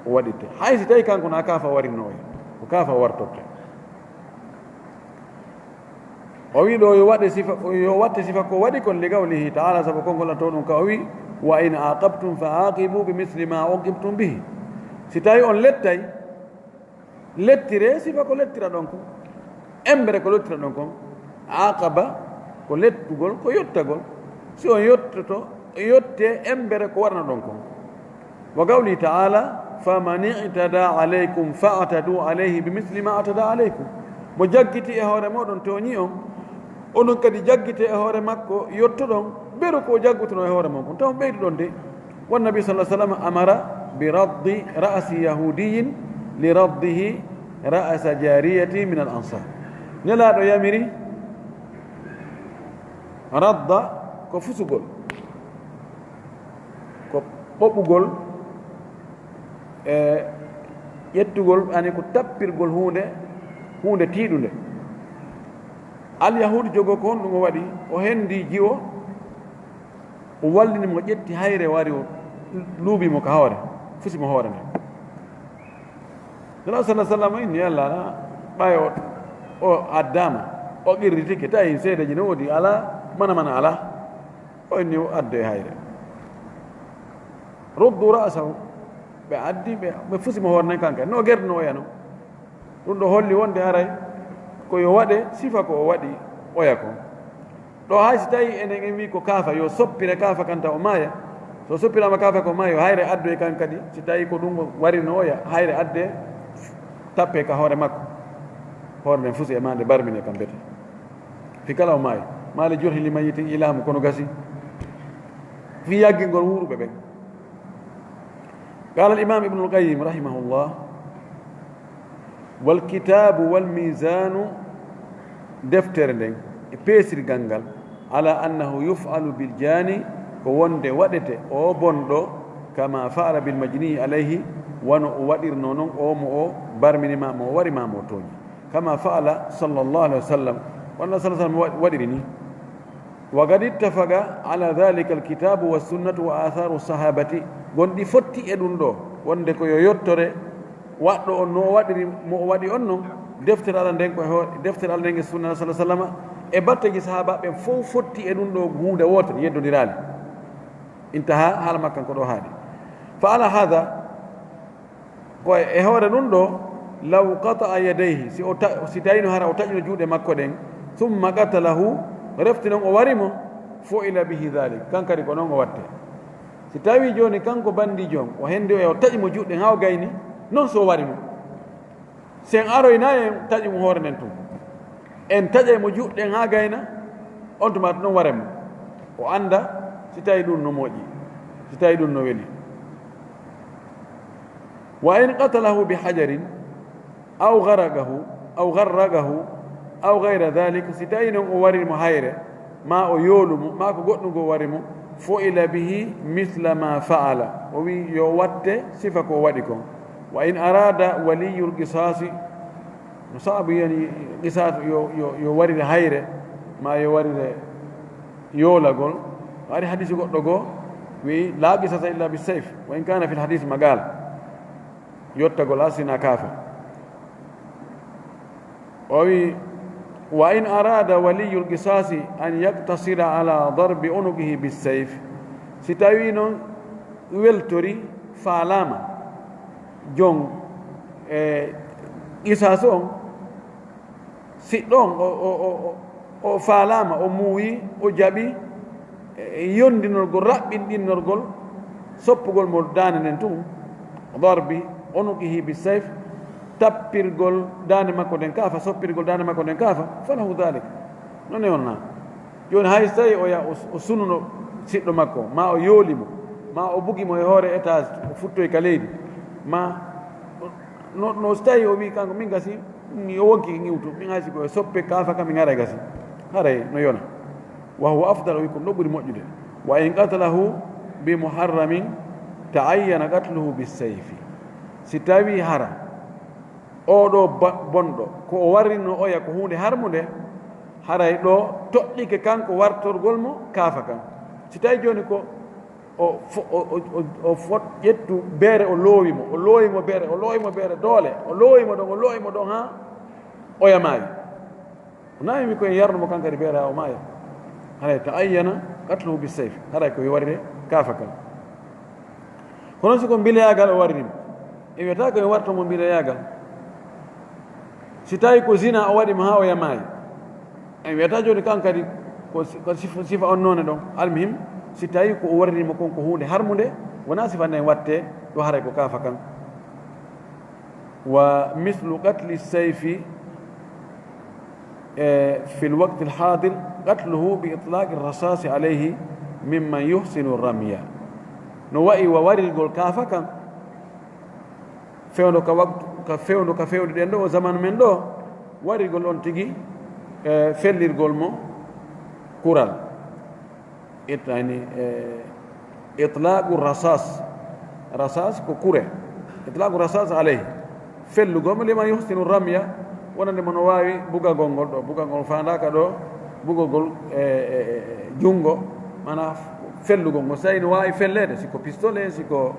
o waɗirte. Hay si tawi kanko na kaafa warinno oya, ko kaafa o wartorte. O wi ɗo yo waɗe sifa, yo watte sifa ko waɗi kon, li qawlihi ta'ala, sabu konngol an to ɗum ka o wi, "Wa in aqabtum fa aqibu bi misli ma uqibtum bihi." Si tawi on lettay, lettire sifa ko lettira ɗon kon, embere ko lettira ɗon kon, aqaba ko lettugol, ko yottagol. Si on yottoto, yotte embere ko warano ɗon kon. Wa qawli ta'ala, "Faman i'tada alaykum fa'tadu alayhi bi misli ma atada alaykum." Mo jaggiti e hoore moɗon tooñi on, onon kadi jaggite e hoore makko yottoɗon, beru ko jaggutuno e hoore mon kon, taw ɓeyduɗon de. Wa nabi sallallahu alaihi wasallam amara bi raddi ra'si yahudiyin li raddihi ra'sa jariyati min al ansar. Nelaaɗo yamiri radda ko fusugol, ko ɓoɓɓugol e ƴettugol, ani ko tappirgol huunde, huunde tiiɗunde. Alyahuudu jogo ko honɗum o waɗi? O hendi jiwo, o wallini mo, ƴetti hayre, wari o luubi mo ka hoore, fusi mo hoore nden. Nulaaɗo sallallahu alaihi wasallam inni, "Allah na ɓay o, o addaama, o qirritike, tawi seedeji no woodi, ala, mana mana ala." O inni o adde hayre. Ruddu ra'sahu. Ɓe addi, ɓe, ɓe fusi mo hoore nden kanka. No gerduno oya no. Ɗum ɗo holli wonde haray ko yo waɗe sifa ko o waɗi oya kon. Ɗo hay si tawi enen en wi ko kaafa, yo soppire kaafa kan taw o maaya. So soppiraama kaafa ko maaya, yo hayre addoy kan kadi. Si tawi ko ɗum o warino oya, hayre adde tappe ka hoore makko. Hoore nden fusi e maande barmine kam bete. Fi kala o maayi. Ma li jurhi li mayyitin ilamu, kono gasi. Fi yaggingol wuuruɓe ɓen. Qala al imam Ibnul Qayyim rahimahullah, "Wal kitabu wal mizanu," deftere nden e peesirgal ngal, "ala annahu yuf'alu bil jani," ko wonde waɗete o bonɗo, "kama fa'ala bil majni alayhi," wano o waɗirno non o mo o barmini ma, mo o wari ma, mo o tooñi. "Kama fa'ala sallallahu alaihi wasallam," wano sallallahu alaihi wasallam wa-, waɗiri ni. "Wa qad ittafaqa ala dhalika al kitabu was sunnatu wa atharu sahabati," gonɗi fotti e ɗum ɗo, wonde ko yo yottore waɗɗo on no o waɗiri, mo o waɗi on non, deftere Allah nden ko e hoore, deftere Allah nden e sunna sallallahu alaihi wasallam, e batteji sahaba ɓen fof fotti e ɗum ɗo huunde wootere, yeddodiraali. Intaha, haala makkan ko ɗo haaɗi. "Fa ala hadha," ko e hoore ɗum ɗo, "law qata'a yadayhi," si o ta-, si tawino hara o taƴino juuɗe makko ɗen, "thumma qatalahu," refti non o wari mo, "fu'ila bihi dhalik," kan kadi ko non o watte. Si tawi jooni kanko bandiijo on, o hendi o, o taƴi mo juuɗe haa o gayni, non so o wari mo. Si en aroyna en taƴi mo hoore nden tun, en taƴay mo juuɗe ɗen haa gayna, on tuma non ware mo. O annda si tawi ɗum no moƴƴi, si tawi ɗum no weli. "Wa in qatalahu bi hajarin, aw gharaqahu, aw gharraqahu, aw ghayra dhalik," si tawi non o wari mo hayre, ma o yoolu mo, ma ko goɗɗum goo wari mo, "fu'ila bihi mithla ma fa'ala," o wi yo watte sifa ko o waɗi kon. "Wa in arada waliyul qisasi," no sabu yani qisas yo, yo, yo warire hayre, ma yo warire yoolagol. Ari hadisi goɗɗo goo wi, "La qisasa illa bis sayf, wa in kana fil hadisi maqal." Yottagol asina kaafa. O wi, "Wa in arada waliyul qisasi an yaqtasira ala darbi unuqihi bis sayf," si tawi non weltori, faalama jon e qisas on, siɗɗo on o, o, o, o, o faalama, o muuyi, o jaɓi e yondinorgol, raɓɓinɗinnorgol, soppugol mo daande nden tun, darbi unuqihi bi sayf, tappirgol daande makko nden kaafa, soppirgol daande makko nden kaafa, falahu dhalik. Non e on na. Jooni hay so tawi o ya-, o, o sununo siɗɗo makko, ma o yooli mo, ma o bugi mo e hoore étage, o futtoy ka leydi, ma no, no so tawi o wi kanko, "Min gasi, mi o wonki e ŋiwtu, min hay si ko e soppe kaafa kam, min ara e gasi." Haray no yona. "Wa huwa afdal," o wi ko ɗum ɗo ɓuri moƴƴude. "Wa in qatalahu bi muharramin ta'ayyana qatluhu bis sayfi." Si tawi hara oɗo ba-, bonɗo, ko o warrinno oya ko huunde harmunde, haray ɗo toɗɗike kanko wartorgol mo kaafa kan. Si tawi jooni ko o fo-, o, o, o, o fot-, ƴettu beere, o loowi mo, o loowi mo beere, o loowi mo beere doole, o loowi mo ɗon, o loowi mo ɗon haa oya maayi. O nawi mi ko en yarno mo kankadi beere haa o maaya. Haray ta'ayyana qatluhu bis sayf. Haray ko yo warire kaafa kan. Kono si ko mbileyagal o wariri mo, en wiyata ko en warto mo mbileyagal. Si tawi ko zina o waɗi mo haa o yamaayi, en wiyata jooni kan kadi ko si-, ko sifa, sifa on noone ɗon. Almuhim, si tawi ko o wariri mo kon ko huunde harmunde, wonaa sifa nden watte ɗo, haray ko kaafa kan. Wa mislu qatli sayfi, eh, fil waqtil hadir, qatluhu bi itlaqi rasasi alayhi mimman yuhsinu ramya. No wa'i wa warirgol kaafa kan, fewndo ka waktu, ka fewndo, ka fewndo ɗen ɗo, o zaman men ɗo, warirgol on tigi, e, fellirgol mo kural. It-, yani, e, itlaqu rasas. Rasas ko kure. Itlaqu rasas alayhi. Fellugol mo liman yuhsinu ramya, wonande mo no waawi bugagol ngol ɗo. Bugagol faandaaka ɗo, bugagol, e, e, e, junngo, maanaa fellugol ngol. So tawi no waawi felleede, si ko pistolet, si ko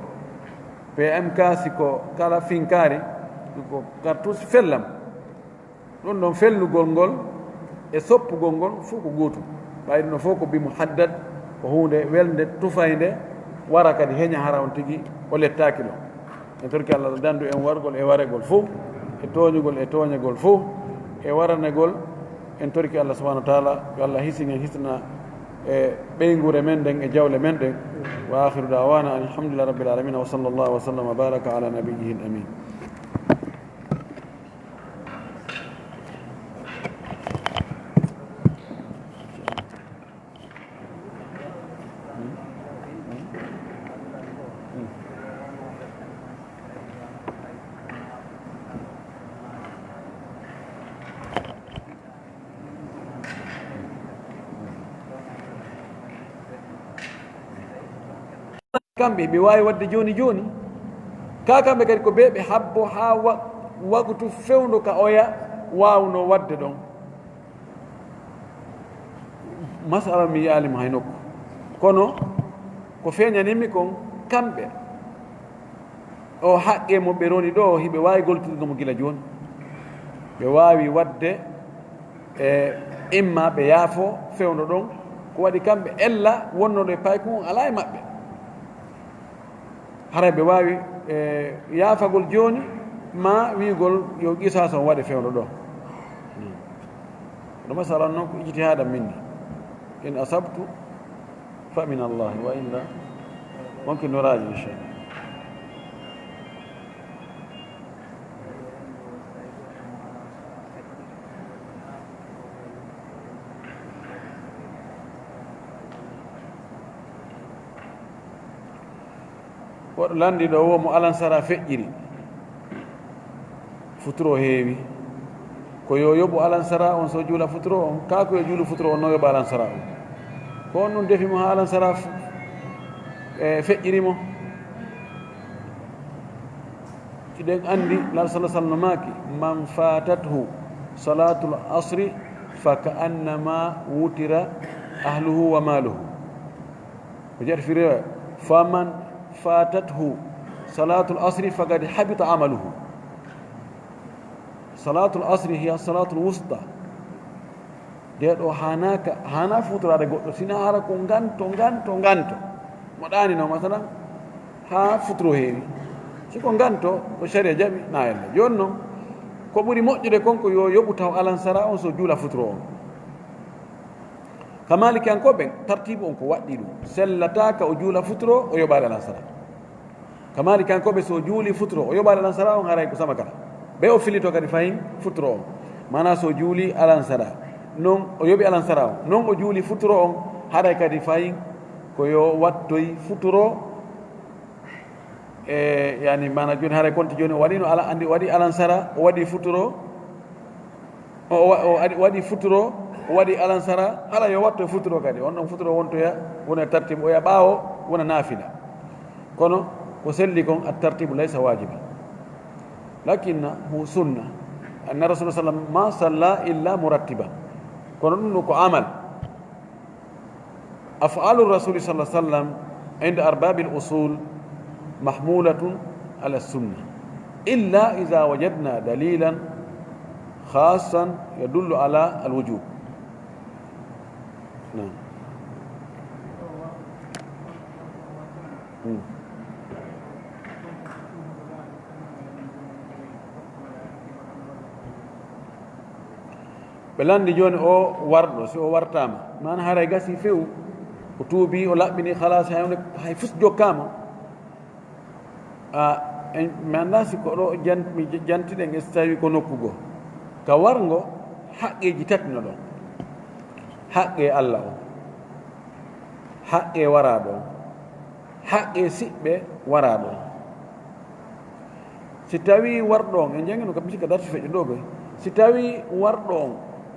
P M K, si ko kala finkaari, si ko cartouche, fellam. Ɗum ɗon fellugol ngol e soppugol ngol fof ko gootum. Ɓay ɗum ɗon fof ko bi muhaddad, ko huunde welnde, tufaynde, wara kadi heña hara on tigi o lettaaki ɗo. En torki Allah dandu en wargol e waregol fof, e tooñugol e tooñegol fof, e waranegol. En torki Allah subhanahu wa taala, yo Allah hisin en, hisna e ɓeynguure men nden e jawle men ɗen. Wa akhiru da'wana alhamdulillahi rabbil alamin, wa sallallahu wa sallam wa baraka ala nabiyyihi al amin. Kamɓe ɓe waawi waɗde jooni jooni. Kaa kamɓe kadi ko ɓe ɓe habbo haa wa-, waktu fewndo ka oya waawnoo waɗde ɗon. Masala mi yiyaali mo hay nokku. Kono ko feeñanimmi kon, kamɓe o haqqe mo ɓe roni ɗo, hiɓe waawi gollitirde mo gila jooni. Ɓe waawi waɗde, e, imma ɓe yaafo fewndo ɗon, ko waɗi kamɓe ella wonnooɗo e payku on alaa e maɓɓe. Haray ɓe waawi, e, yaafagol jooni, ma wi'ugol yo qisaas on waɗe fewndo ɗo. Ɗo masala noon ko ijtihaada minni. In asabtu fa min Allah, wa illa wonki noraaji, inchallah. Woɗɗo lanndi ɗo wo mo alansara feƴƴiri. Futuro heewi. Ko yo yoɓu alansara on so juula futuro on, kaa ko yo juulu futuro on no yoɓa alansara on. Ko on ɗum defi mo haa alansara fu-, e, feƴƴiri mo. Hiɗen anndi, Laara sallallahu alaihi wasallam no maaki, "Man fatathu salatul asri fa ka annama wutira ahluhu wa maluhu." Ko jeeɗa fi riwaya, "Faman fatathu salatul asri faqad habita amaluhu." Salatul asri hiya salatul wusta. Nde ɗo haanaaka, haanaa futoraade goɗɗo, sina hara ko nganto, nganto, nganto. Mo ɗaani no, masalan, haa futuro heewi. Si ko nganto, ko sharia jaɓi, na ella. Jooni noon, ko ɓuri moƴƴude kon ko yo yoɓu taw alansara on so juula futuro on. Ka Maalikiyankooɓe, tartiibu on ko waɗɗii ɗum. Sellataaka o juula futuro, o yoɓaade alansara. Ka Maalikiyankooɓe, so o juuli futuro, o yoɓaade alansara on, haray ko sama kala. Ɓe o filito kadi fahin futuro on. Maanaa so o juuli alansara, non o yoɓi alansara on, non o juuli futuro on, haray kadi fahin ko yo wattoy futuro. E, yani, maanaa jooni haray konti jooni o waɗino ala-, andi o waɗi alansara, o waɗi futuro, o wa-, o waɗi, waɗi futuro, o waɗi alansara, hala yo watto e futuro kadi. On ɗon futuro wontoya, wona tartibu, oya ɓaawo, wona naafila. Kono ko selli kon, at-tartibu laysa waajiban. Lakinnahu sunna. Anna Rasulullah sallam ma salla illa murattiban. Kono ɗum ɗo ko amal. Af'alu Rasuli sallallahu alaihi wasallam inda arbabil usul mahmulatun ala sunna. Illa idha wajadna dalilan khassan yadullu ala al-wujub. Naam. Hmm. Ɓe lanndi jooni o warɗo, si o wartaama, maana haray gasi few, o tuubi, o laɓɓini, halas, hay hunde, hay fus jokkaama. A, en, mi anndaa si ko ɗo jan-, mi j-, jantiɗen, e so tawi ko nokku goo. Ka warngo, haqqeeji tati no ɗon. Haqqee Alla on, haqqee waraaɗo on, haqqee siɓɓe waraaɗo on. Si tawii warɗo on, en janngi no ka misi ka darsi feƴƴo ɗo koy. Si tawii warɗo on,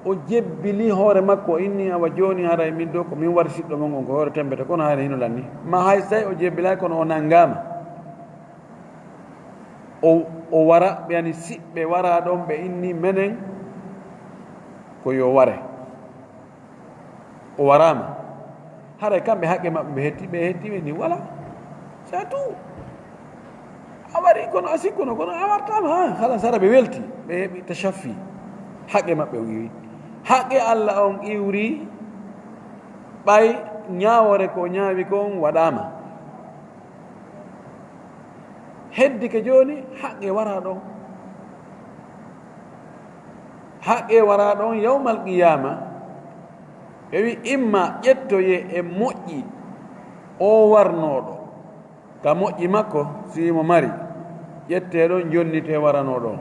o jebbili hoore makko, o inni, "Awa jooni haray min ɗo ko min warsiɗɗo mon on, ko hoore tembete, kono haray hino lanni." Ma hay say o jebbilay, kono o nanngaama. O, o wara, ɓe ani siɓɓe wara ɗon, ɓe inni menen ko yo ware. O waraama. Haray kamɓe haqqe maɓɓe ɓe hetti, ɓe hetti, ɓe ni wala. C'est tout. A wari kono a sikkuno, kono a wartaama, ha, halas, hara ɓe welti, ɓe heɓi tashaffi. Haqqe maɓɓe o iwi. Haqqe Alla on iwri, ɓay ñaawore ko o ñaawi kon waɗaama. Heddike jooni, haqqe wara ɗon. Haqqe wara ɗon yawmal qiyaama. Ɓe wi, imma ƴettoye e moƴƴi o warnooɗo, ka moƴƴi makko, si mo mari, ƴette ɗon, jonnite waranooɗo on.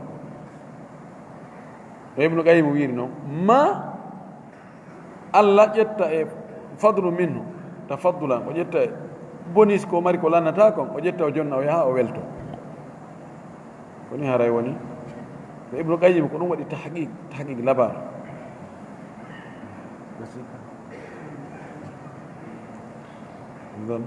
No Ibnu Qayyim wiiri non, ma Alla ƴetta e fadlu minhu, tafaddulan, o ƴetta e bonus ko mari ko lannata kon, o ƴetta o jonna o yaha o welto. Ko ni haray woni. Ko Ibnu Qayyim ko ɗum waɗi tahqiq, tahqiq labar. Ɗon.